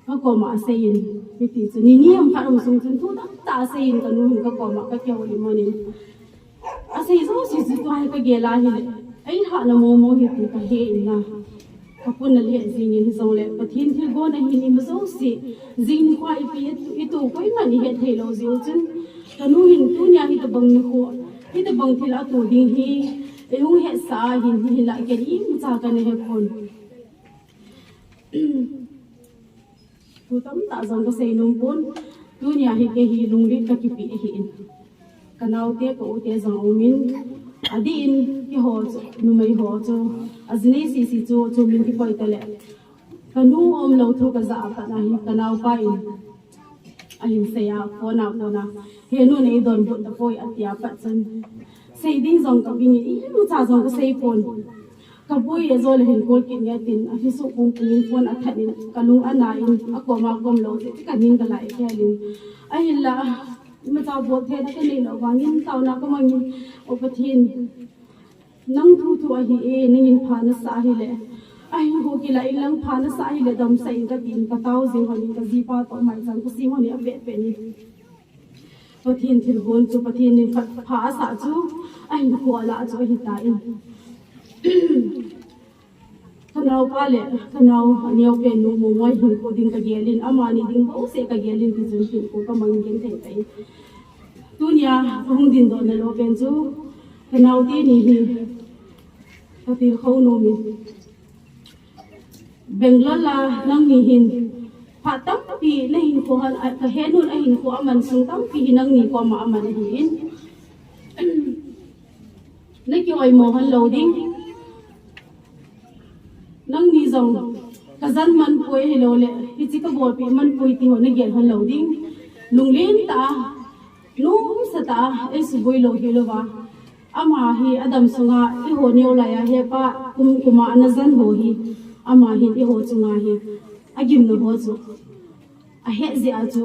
kakoma aseiyin, hiti chu nini ham khat hung sung chun thu tamtah aseiyin, kanu hin kakoma kakihoulim in. Asei jouse chu tua hi kagel ahile, eilhahna mong mong hi ti kahe in na. Kapuna lheh jengin hijongle, Pathen thilgon ahin, ima jouse jing nikho ipi ito, ito koiman ihet thei lou jeh u chun, kanu hin tunia hitobang nikho, hitobang thil ato ding hi eihung hetsah ahin, hinlah ken imacha kana hepon. Thu tamtah jong kasei nom pon, tunia hi kei hi lunglen kakipeh ahin. Kanaote, ka-ute jong aumin, adeh in keiho chu, numei ho chu, ajinei sese chu, chumin kikoi tale, kanu umlou thu kajah a pat ahi, kanaopa in ahin seiya, phone a, phone a, henu, neidonbut tapoi atia pat chun, sei ding jong kabingin, imacha jong kasei pon. Kaboi ajole hin call kit nge tin, athisuh pum pum in phone athat in, kalung ana in, akoma kaum lou jeh chu kaning kalai khelin. Ahinla, imacha bol theina kanei lou vangin, taona kamangin, O Pathen, nang thu thu ahi e, nangin pha nasah ahile, ahinkho kilah inlang pha nasah ahile, damsah in katin, katao jing lhonin, kajipa toh maicham kasem lhonin, avet vet in. Pathen thilgon chu, Pathen in pha, pha asah chu, ahinkho alah chu ahitan. Kanaopa le kanao aneopen nu Mongmoi hinkho ding kagelin, amani ding bouseh kagelin, tichun hinkho kamangin genthei tai. Tunia kahung dingdohna lou pen chu, kanao teni hi katilkhou nomin, Bangalore a nangni hin phat tampi nahinkho hon, a, kahenun ahinkho aman sung tampi hi nangni koma aman ahin, nakioimo hon lou ding. Nangni jong kajan manpoi ahiloule hiche kabolpeh manpoi tiho nagel hon lou ding. Lunglen tah a, nomsa tah a eisuboi lou hilouva, ama hi adam sunga eiho neo laiya hepa kum kuma ana jan ho hi, ama hin eiho chunga hi agimna ho chu ahet jeh a chu,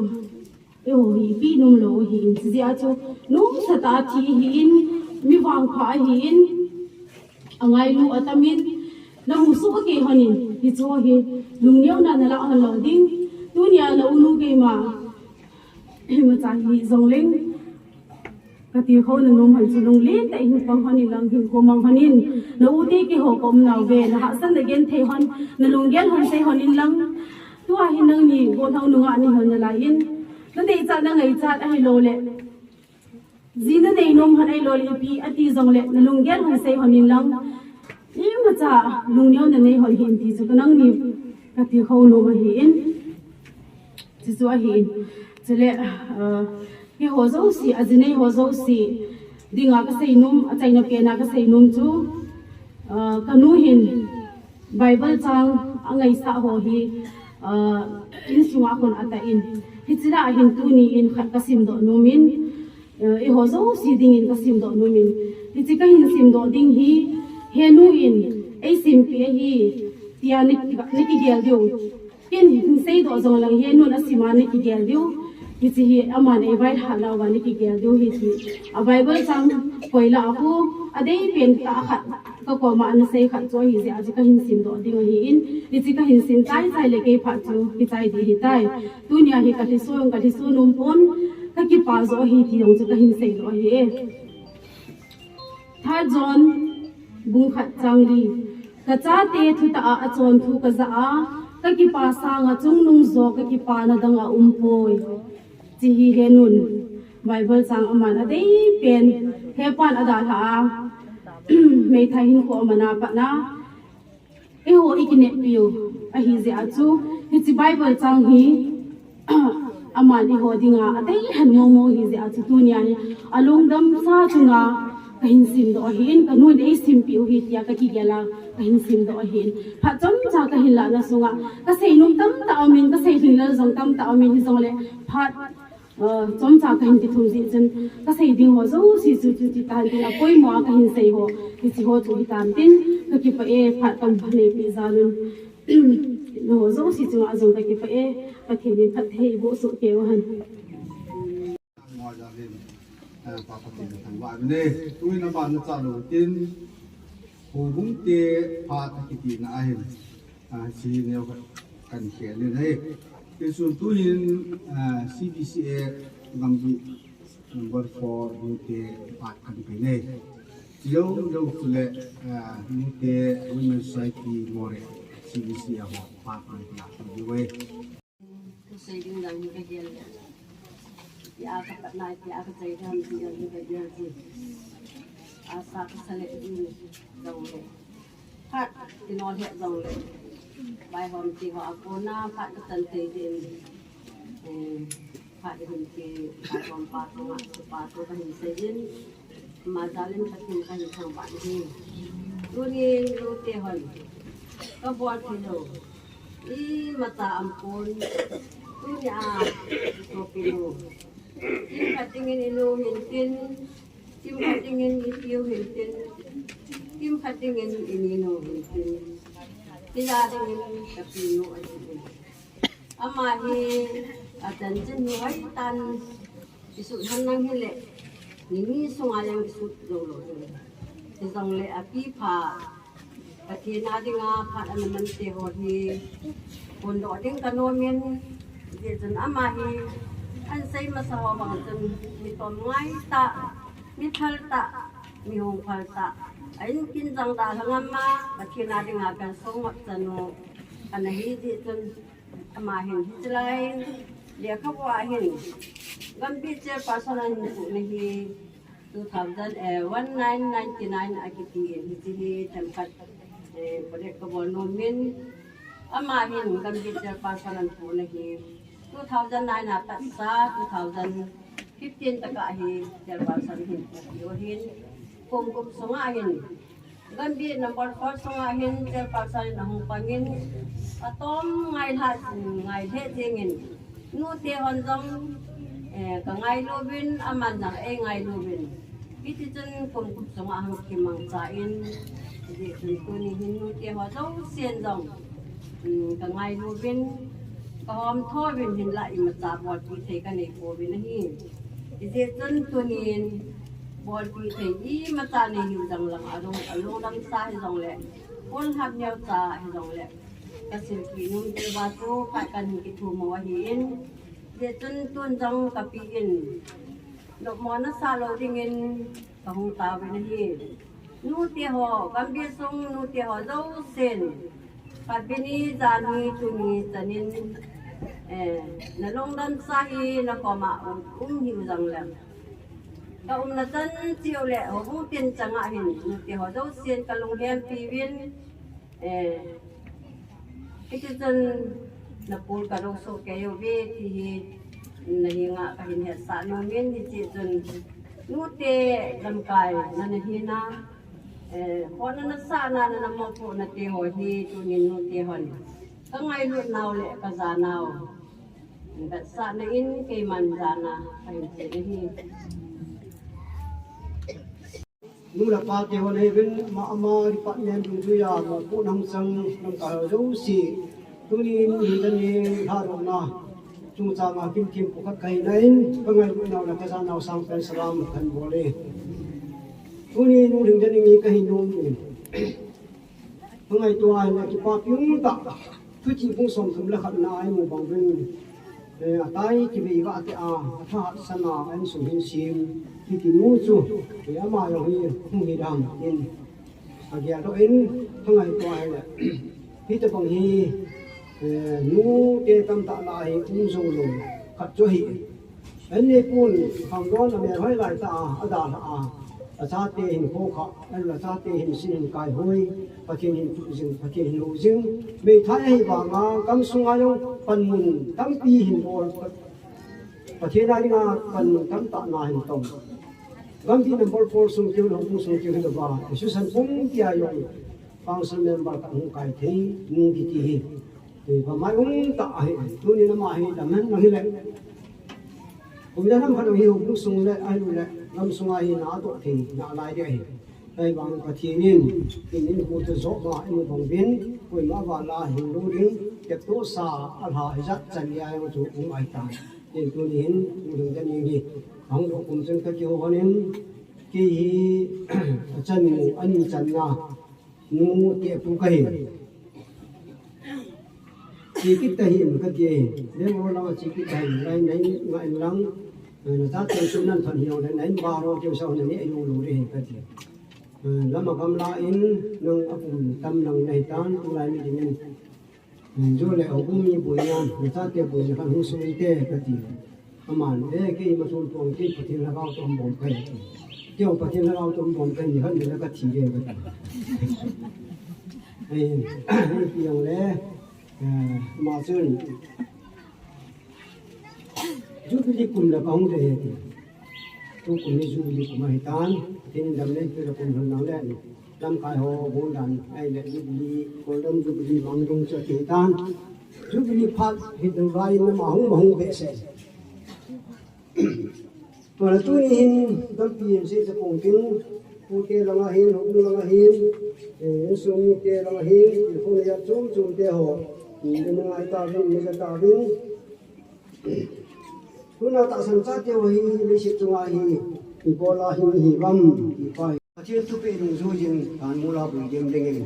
eiho hi ipi nomlou ahin, chujeh a chu nomsa tah a thi ahin, mi vangpha ahin, angailu atamin, namusoh kei lhonin, hicheho hi lungneona nalah hon lou ding. Tunia na unu keima, imacha hijongleng, katilkhouna nom hon chu lunglen tah in pang lhonin lang, hinkho mang lhonin, na ute keiho kaumnauve, nahahsatna genthei hon, nalunggel hon sei lhonin lang. Tua hi nangni gollhang nungah nahon nalaiyin, nadeichat nangaichat ahiloule, ji nanei nom hon ahiloule, ipi ati jongle nalunggel hon sei lhonin lang, imacha lungneo nanei hon hih in ti chu kanangni katilkhou nom ahin. Chuchu ahin. Chule, ah, keiho jouse, ajinei ho jouse dinga kasei nom, achaina pena kasei nom chu, ah, kanu hin Bible chang angaisah ho hi, ah, insunga khun atah in. Hiche lah a hin tuni in khat kasimdoh nomin, ah, eiho jouse dingin kasimdoh nomin. Hiche kahin simdoh ding hi, henu in eisimpeh ahi, tia na, nakigel diu. Ken hin seidoh jong lang, henun asima nakigel diu. Hiche hi aman eivailhah nauva nakigel diu ahi ti. A Bible chang koilah a khu, adeipen tah khat, kakoma anasei khat chu ahijeh a chu kahin simdoh ding ahin. Hiche kahin sim chaichai le kei phat chu kichai ding ahitai. Tunia hi kalhiso jong kalhiso nompon, kakipah joh ahi ti jong chu kahin seidoh ahi e. Third John Bung khat chang li. Ka chate thutah a achon thu ka ja a, ka kipa sanga chungnung jo ka kipana dang a um poi. Chi hi henun. Bible chang aman adei pen, hepan adalha a. Meithai hinkho amana patna. Eiho i kineppiu ahi jeh a chu, hiche Bible chang hi, aman eiho dinga adei han momo hi jeh a chu tunia hi alungdam sa chunga kahin simdoh ahin, kanun eisimpiu hi tia kakigel a kahin simdoh ahin. Phat chomcha kahin lahna sunga kasei nom tamtah aumin, kasei lhinglel jong tamtah aumin, hijongle phat, uh, chomcha kahin kithum jeh chun kasei ding ho jouse chu chuti tan tin, apoimo a kahin sei ho hiche ho chu hitan tin, kakipah e, phat kahin neipi jal un. Nangho jouse chunga jong kakipah e, Pathen in phatthei eiboh soh keiyu hen. Tuin aban nachan lou tin, houbung te phat akitina ahin, ah, hiche neo khat kahin khel in ahi. Hichun tuin, ah, C B C A Gambih number four nute phat kahin pe in ahi. Chujou jou chule, ah, nute Women Society Moreh C B C A ho phat kahin pe in ahi. Kasei ding dang hi kagel le. Tia kapat nai, tia kasei ding dang hi kagel ji. Asa kasa le ding jong le. Phat kinol he jong le. Vaihom ti ho akona phat katan tei din. Eh, phat hin ki vaihom pa tu ma, pa tu kahin sei din. Ama jal in Pathen kahin thangvah in ahi. Tunin nute hon kabol thei lou imacha aumpon. Tunia sopinu, kimkhat dingin inu hintin, kimkhat dingin ipiu hintin, kimkhat dingin ininu hintin, hijat dingin kapinu ahi. Ama hi achanchin hi hoitan isut henlang hile, ni ni sunga jong isut jou lou. Hijongle api pha, Pathen a dinga phat ana man te ho hi phondoh ding kanom in, hijeh chun ama hi ahin sei masa ho bang chun mi tom ngai tah, mi phal tah, mi hung phal tah. Ahin kin jang dalha ngam a, Pathen a dinga kalsong ngap chanu ana hi jeh chun, ama hin hichelai lekhabu a hin Gambih chairperson ahin pohna hi two thousand, eh, one nine ninety nine a kiti in, hiche hi themkhat, eh, project kabol nom in, ama hin Gambih chairperson ahin pohna hi two thousand nine a patsa two thousand fifteen tah a hi chairperson ahin poh u ahin, kum gup sunga hin Gambih number four sunga hin chairperson in ahung pang in, atom ngai lha, ngai lheh jeng in, nute hon jong, eh, kangailu uvin, aman jong eingailu uvin. Hiti chun kum gup sunga ahung kimangcha in, hiti chun tuni hin nute ho jousen jong, um, kangailu uvin, kahom tho uvin, hinlah imacha bolpi thei kanei pouvin ahi. Hijeh chun tunin bolpi thei imacha nei hiu jong lang, alung, alungdam sa hijongle, pon hap neo cha hijongle, kasilpi nom diuva chu phat kahin kithum u ahin, hijeh chun tun jong kapi in, nopmo nasah lou dingin kahung taovin ahi. Nute ho, Gambih sung nute ho jousen, phat beni, jani, tuni chanin, eh, nalungdam sa hi nakoma um, um hiu jong leng, kaumna chan cheh u le houbung tin changa hin nute ho jousen kalunghempi uvin, eh, hiti chun napul kadou soh kei uve ti hi nahenga kahin hetsah nom in, hiti chun nute lamkai nana hina, eh, hona nasahna, nana mopohna te ho hi tunin nute hon kangailut nau le kajanau vetsahna in keiman jana kahin chen ahi. Nu le pa te hon ahiuvin, ama, ama department dungjuia mopohna hung chang lamkai ho jouse, tuni nu Lhingdani lhadohna chungchanga kimthempu khat kahina in, kangailut nau le kajanau sangpen salam kahin bol e. Tuni nu Lhingdani kahin nom in, kangaito a ahile kipapi umtah, thuchih bung somthum le khatna a imu bang uvin, eh, atai kivei gah te a, athahat sana a insung hin sem, hiti nu chu, eh, ama jong hi hung hi dam in, Agia lo in, hangai ko ai le. Hitobang hi, eh, nute tamtah lah a hi um jou lou khat chu ahi. Anni pun khangdon a melhoi lai tah a, adalhah a, achate hin khokha, ahilou le achate hin sin hin kaihoi, Pathen hin tup jing, Pathen hin lou jing. Meithai ahi vanga, gamsunga jong panmun tampi hin bol, Pathen a dinga panmun tamtah na hin tong. Gamgi number four sung keu, Houbung sung keu hi lou va, Jesu san pum tia jong council member khat hung kai thei, nung kiti hi. Tui pa mai um tah ahi, tuni nama hi dam hen nang hi le. Kum dam hen phat nang hi Houbung sung le, ahilou le, gamsunga hi na toh thei, na lai ding ahi. Ahivang Pathen in, in, in khu te jo ma, in bang bin, koima val a hin lou ding, tep toh sa, alha, ijat chan nia jong chu um ahi tan. Tin tuni hin, u ding chan ning hi, ahung doh kum chun ka kihou hon in, kei hi, achan mu, ani channa, nu te pu ka hi. Chi kit ta hin ka ti, le mo lama chi kit ta hin, lai nai ngai lang, na ta ten sun nan than hiong le, nai ba ro keu sa na ni ayu lu le hin ka ti. Lama gamla in, nang apum tam nang nai tan, tulai mi ding in. Ju le Houbung mi buina, nachate buina khan hung sung te ka ti. Aman, eh, kei ma thum tuang kei Pathen lhagao toh um bom kai. Kei Pathen lhagao toh um bom kai ni khan ni la ka thi le ka ti. Eh, ti jong le, eh, ma chun. Jubilee kum la ka hung le ti. Tu kum ni Jubilee kum ahi tan, tin dam nei tu la kum hon nang le, lamkai ho, bun dan, ai le Jubilee, Golden Jubilee, mang ding chu ti tan. Jubilee phat hi ding rai na ma hung, ma hung be se. Tua la tuni hin, tampi hin se ta kong tin, pu te langa hin, hu langa hin, eh, insung mi te langa hin, i phone ya chum chum te ho, i ngai ta vin, i ta vin. Tuna tahsan chate ho hi, leiset chunga hi, ibola hi, hi vam, ipa hi. Pathen thupeh nung jui jin, tan mula bui dem dingin.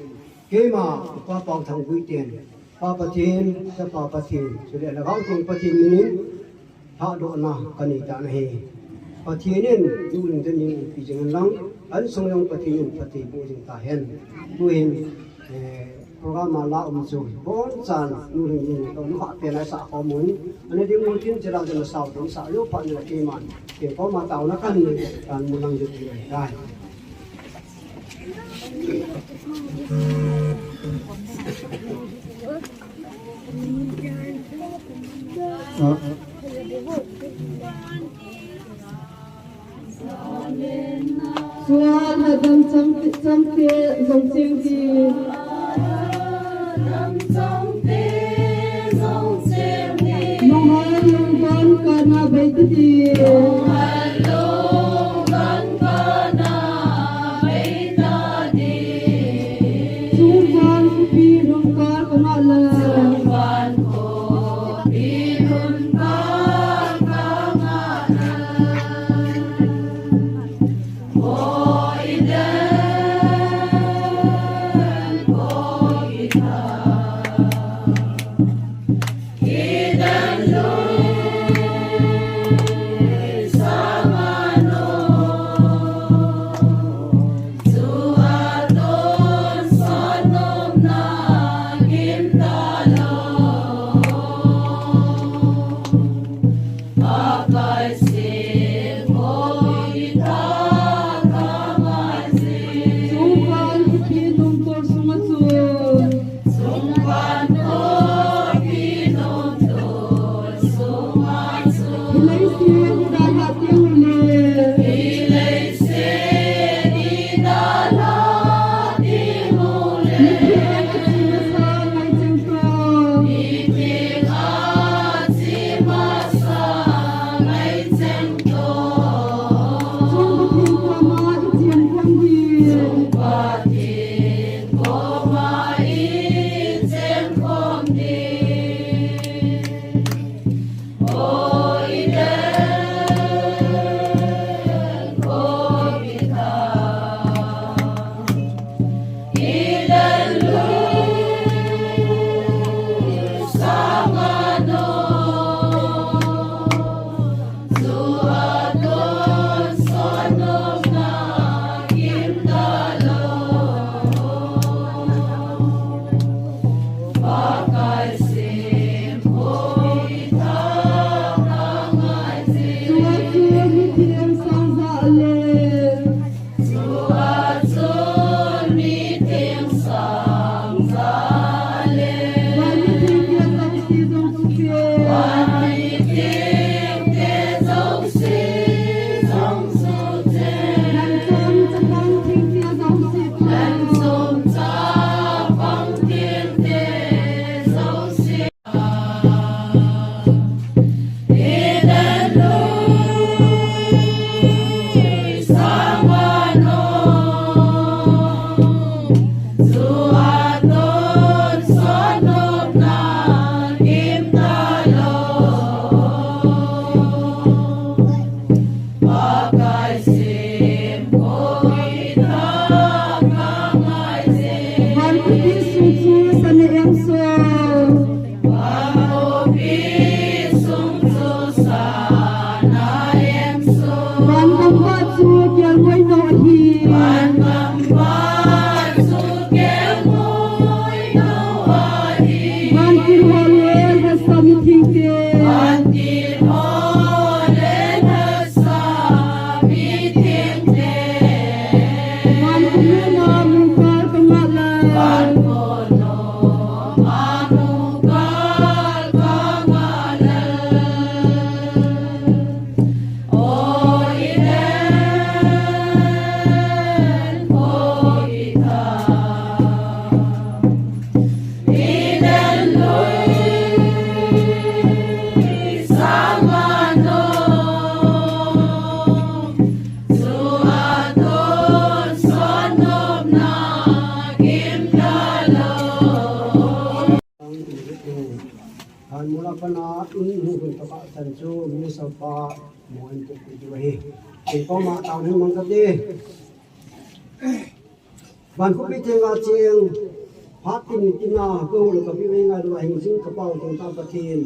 Keima, Pa Pau Thang Bui ten. Pa Pathen, Chapa Pathen, chule Lhagao Theng Pathen minin, thahdohna ka nei tan ahi. Pathen in, tu ling den in, pi jing lang, an sung jong Pathen in, Pathen bu jing ta hen. Tu hin, eh, Program a la um chu, bon chan, nu ring ring, to nu ha pe lai sa ko mun. Ani ding mun tin chila jana sau dong sa, yo pa ni la ke man. Ke ko ma tau na kan ni, kan mun lang ju ti lai. Ah. Suan hadam chang, chang te zong cheng ti. Nunghal lungban kana bei ti ti. Sungvan kupi lungkar kana la. An mula pana in hu hun to ka san chu mi sa pa mo en tu pi tu hi. Ti ko ma ta hin mang ka ti. Ban ko pi te nga cheng. Phat tin ni tin na ko lo ka pi ve nga lo hing jing ka pau tong ta Pathen.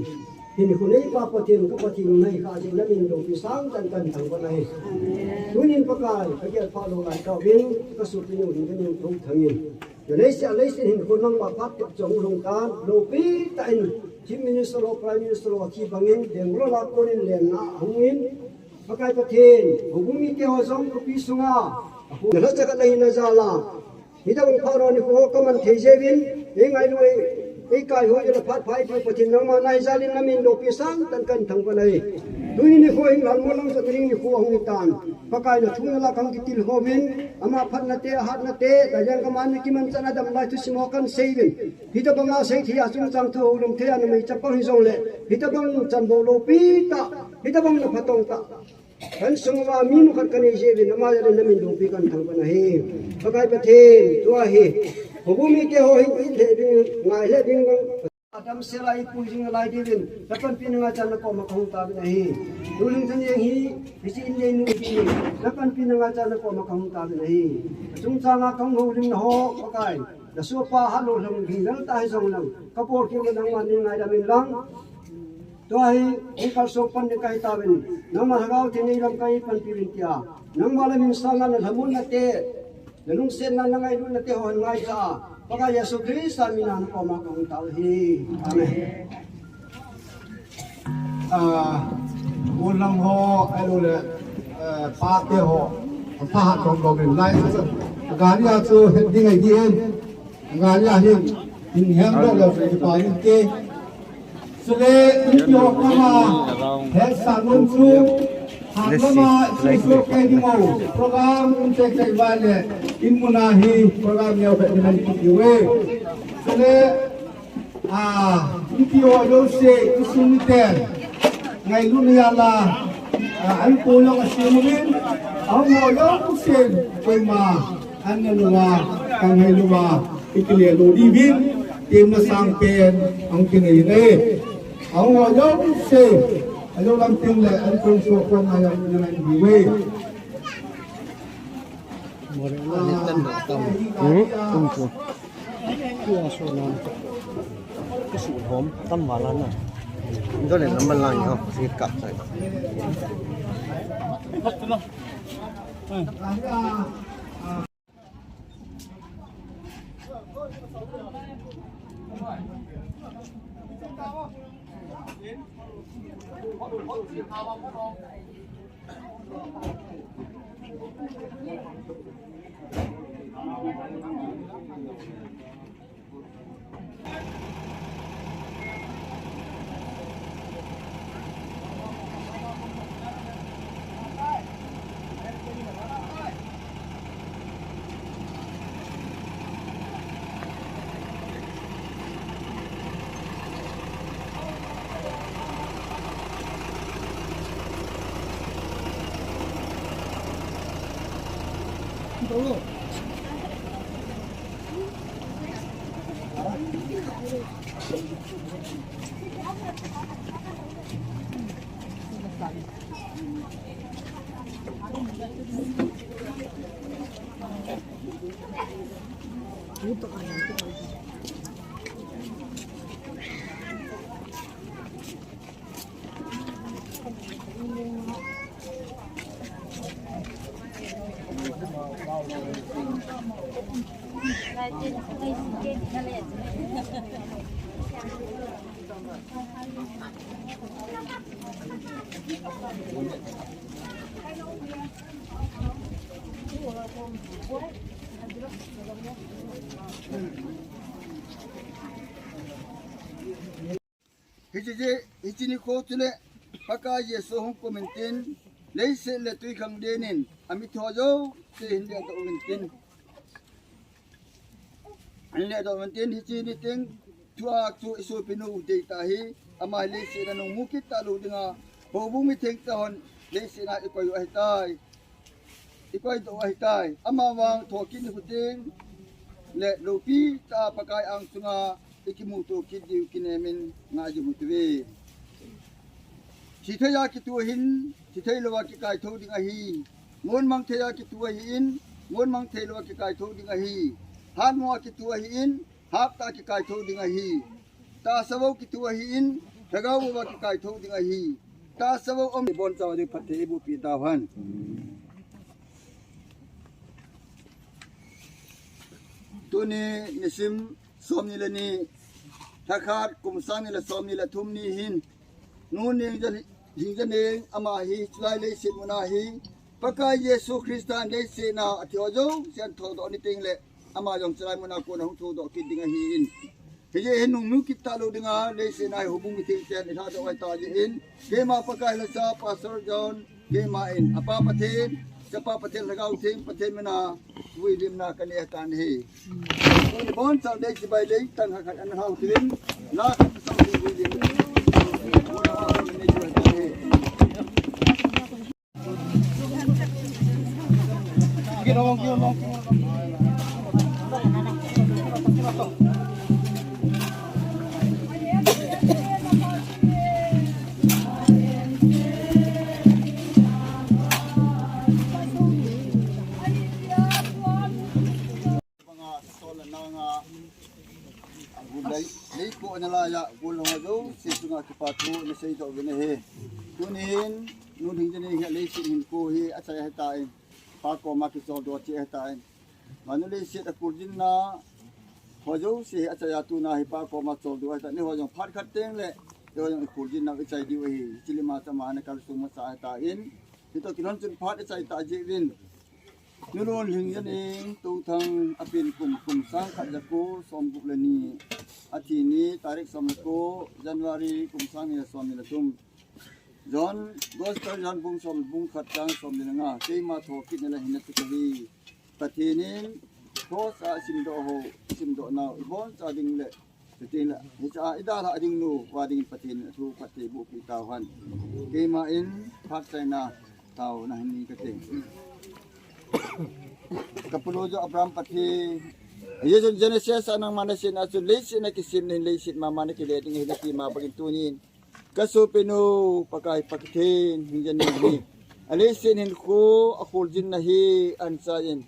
Hin khu nei pa Pathen ka Pathen nei kha jing na min do pi sang tan kan thang ko nai. Tunin Pakai ka gel pha lo lai ka vin ka su pi nu hin ka min thong thangin. Yo leisia leisia hin khu nang pa phat chong long kan lo pi ta in Chief Minister lo Prime Minister lo thi bangin Bangalore la konin len na hungin Pakai Pathen, Houbung mite ho jong khopi sunga, na la chakat na hina jal a. Hita bang pha ro ni khu ho kaman thei jeh uvin, ei ngailu ei, ei kai ho jong phat phai pi Pathen nangma nai jal in na min lopi sang tan kan thangvah nai. Tuni ni khu hin lal mo lang sa ring ni khu ahung tan. Pakai na thu na la kan kitilkhou vin, ama phatna te, hatna te, ta jang kaman na kimanchah na dam lai thusim ho kan sei vin. Hita banga sei thei a chungchang thu ho lum thei a na mei chapang hi jong le. Hita bang chan bou lopi ta, hita bang na phatong ta. Kan sung uva mi nu khat ka nei jeh uvin, ama jal in na min lopi kan thangvah na hi. Pakai Pathen, tua hi. Houbung mite ho hin it le ding, ngai le ding bang. Adam sela i pui jing lai diuvin, na panpi na ngai chan na koma ka hung tauvin ahi. Tuling than jeng hi, hiche in nei nu hi, na panpi na ngai chan na koma ka hung tauvin ahi. Chungchang a ka hung houlim na ho, Pakai. Na soh pa hat lou lhang hi jal ta hi jong lang, ka bol kit le nangman nei ngaidam in lang. Tua hi, hung kalsong pan ding kahi tauvin, nangma Lhagao Theng nei lamkai panpi uvin tia. Nangma lam in sanga na lhamonna te, na lungsetna na ngailutna te ho hin ngaicha. Pakai Jesu Christa mina na koma ka hung tao hi. Amen. Ah, u lam ho, ahilou le, eh, pa te ho, apha hat dom dom in lai. Gari a chu het ding ahi in. Gari a hin, hin hem dok lou chu pa in ke. Chule, in ki ho kama, het sa lom chu, ha kama, chu chu ke ding o. Program in te te va le, in muna hi, program neo phet ni man ki ve. Chule, Ah, in ki ho jouse, insung miten, ngailutna jal a, ah, an ko jong asem uvin, ahung ho jouse, koima, an na lou a, ka ngailou a, i kile lou diuvin, temna sangpen, ahung kinei e. Ahung ho jouse, ajou lam teng le, an ko so ko ma jong na ngai diu ve. Hmm, tum chu. Tua so nam. Su hom tam wala na. Dole lam lang ho, si kap sai. Hiche je, hiche nikho chule Pakai Jesu hung kum intin, leiset le twikhanglen in amitho jouse hin lehdoh uvin tin. Hin lehdoh uvin tin, hiche ni teng thua chu isopinu deitah hi, ama hi leiset a nungmu kit talou dinga, houbung mithengte hon leiset a ikoi u ahitai. Ikoi doh u ahitai. Ama vang thokit nikho teng le loupi tah a Pakai angsunga ikimuto kit diu kinem in ngah jing u hite. Thi thei a kitu ahin, thi thei lou a kikaithou ding ahi. Mun mang thei a kitu ahin, mun mang thei lou a kikaithou ding ahi. Hatmo a kitu ahin, hattah a kikaithou ding ahi. Tahsa vou kitu ahin, lhagao vou a kikaithou ding ahi. Tahsa vou um ibonchauva ding phatthei eibohpi tauhen. Tuni nisim somni le ni, lha khat, kum sang ni le somni le thum ni hin, Nu Hingjaneng, Hingjaneng ama hi chulai leiset muna hi Pakai Jesu Christa in leiset a athi ho jouse ahin thodoh ni teng le ama jong chulai muna kona hung thodoh kit ding ahin. Hijeh hin nungmu kit talou dinga leiset a hi houbung mithengte in ilhadoh u ahitai jeh in, keima Pakai lhacha Pastor John, keima in, Apa Pathen, Chapa Pathen, Lhagao Theng Pathen mina vuilimna kanei ahitan ahi. Tuni bonchauva dei chibai lei tang khat ana hau tin, la khat song vuilim. Banga sol nanga, gulai, leiko ana laiya, gul ho jouse chunga kipa thu ana seidoh uvin ahi. Tunin, Nu Hingjaneng hi leiset hinkho hi achai ahitan, Pa koma kicholdo achi ahitan. Manu leiset a kholjinna ho jouse hi achaiya tuna hi Pa koma choldo ahitan. Eiho jong phat khat teng le, eiho jong ikholjinna ichai diu ahi. Chilima chama ana kalsong masa ahitan. Hitoh kilhon chun phat ichai ta jeh uvin. Nu Lunlhing Janeng Touthang apen kum, kum sang khat jako somgup le ni. Athi ni tarik som le ko January kum sang ni le som ni le thum. John, Gospel John bung som, bung khat chang som ni le nga. Keima thokitna le hinna chu kahi. Pathen in cross a simdoh ho, simdoh nau ibonchauva ding le Chuti le, hiche a idalhah ding nu, uva dingin Pathen in athu phatthei eibohpi tauhen. Keima in phat chaina taona hin nei kate. Kapu lou jo Abraham Pathen. Hiche chun Genesis a nangma nasemna chun leiset nakisem nahin leiset mama nakile ding ahi nati ma bangin tunin. Kasopinu Pakai Pathen Hingjaneng hi aleiset hinkho akholjinna hi ahin chai in.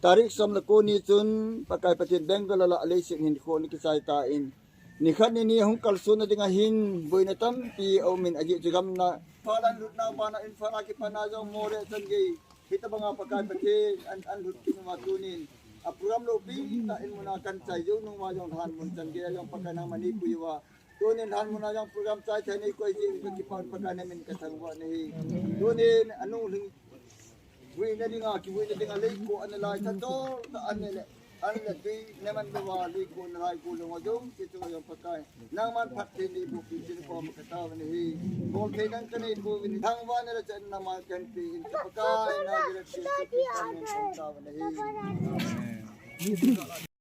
Tarik som le ko ni chun Pakai Pathen Bangalore a aleiset hinkho ana kichai tan. Nikhat nini ahung kalsonna dinga hin boina tampi aumin ajeh chu gamna. Imphal a ahin lhut nau bana Imphal a kipatna jong mo le changei. Hitabanga Pakai Pathen ahin, ahin lhut kit uva tunin. A program loupi tah in muna kahin chai jou nung uva jong lhan mun changei a jong Pakai nangman neipui uva. Tunin lhan muna jong program chai thei neikoi jeh in kakipah in Pakai namin kathangvah nahi. Tunin anung lhing vuina dinga, kivuina dinga leiko ana lai tha chol tah ana le, ana le tui naman louva leiko ana lai ko lou ho jouse chunga jong Pakai nangman phatthei neibohpi tin koma katao nahi. Bolthei dang kanei pouvin thangvahna le chan nangma kahin pe in Pakai Nazareth Jesu Christa min in katao nahi.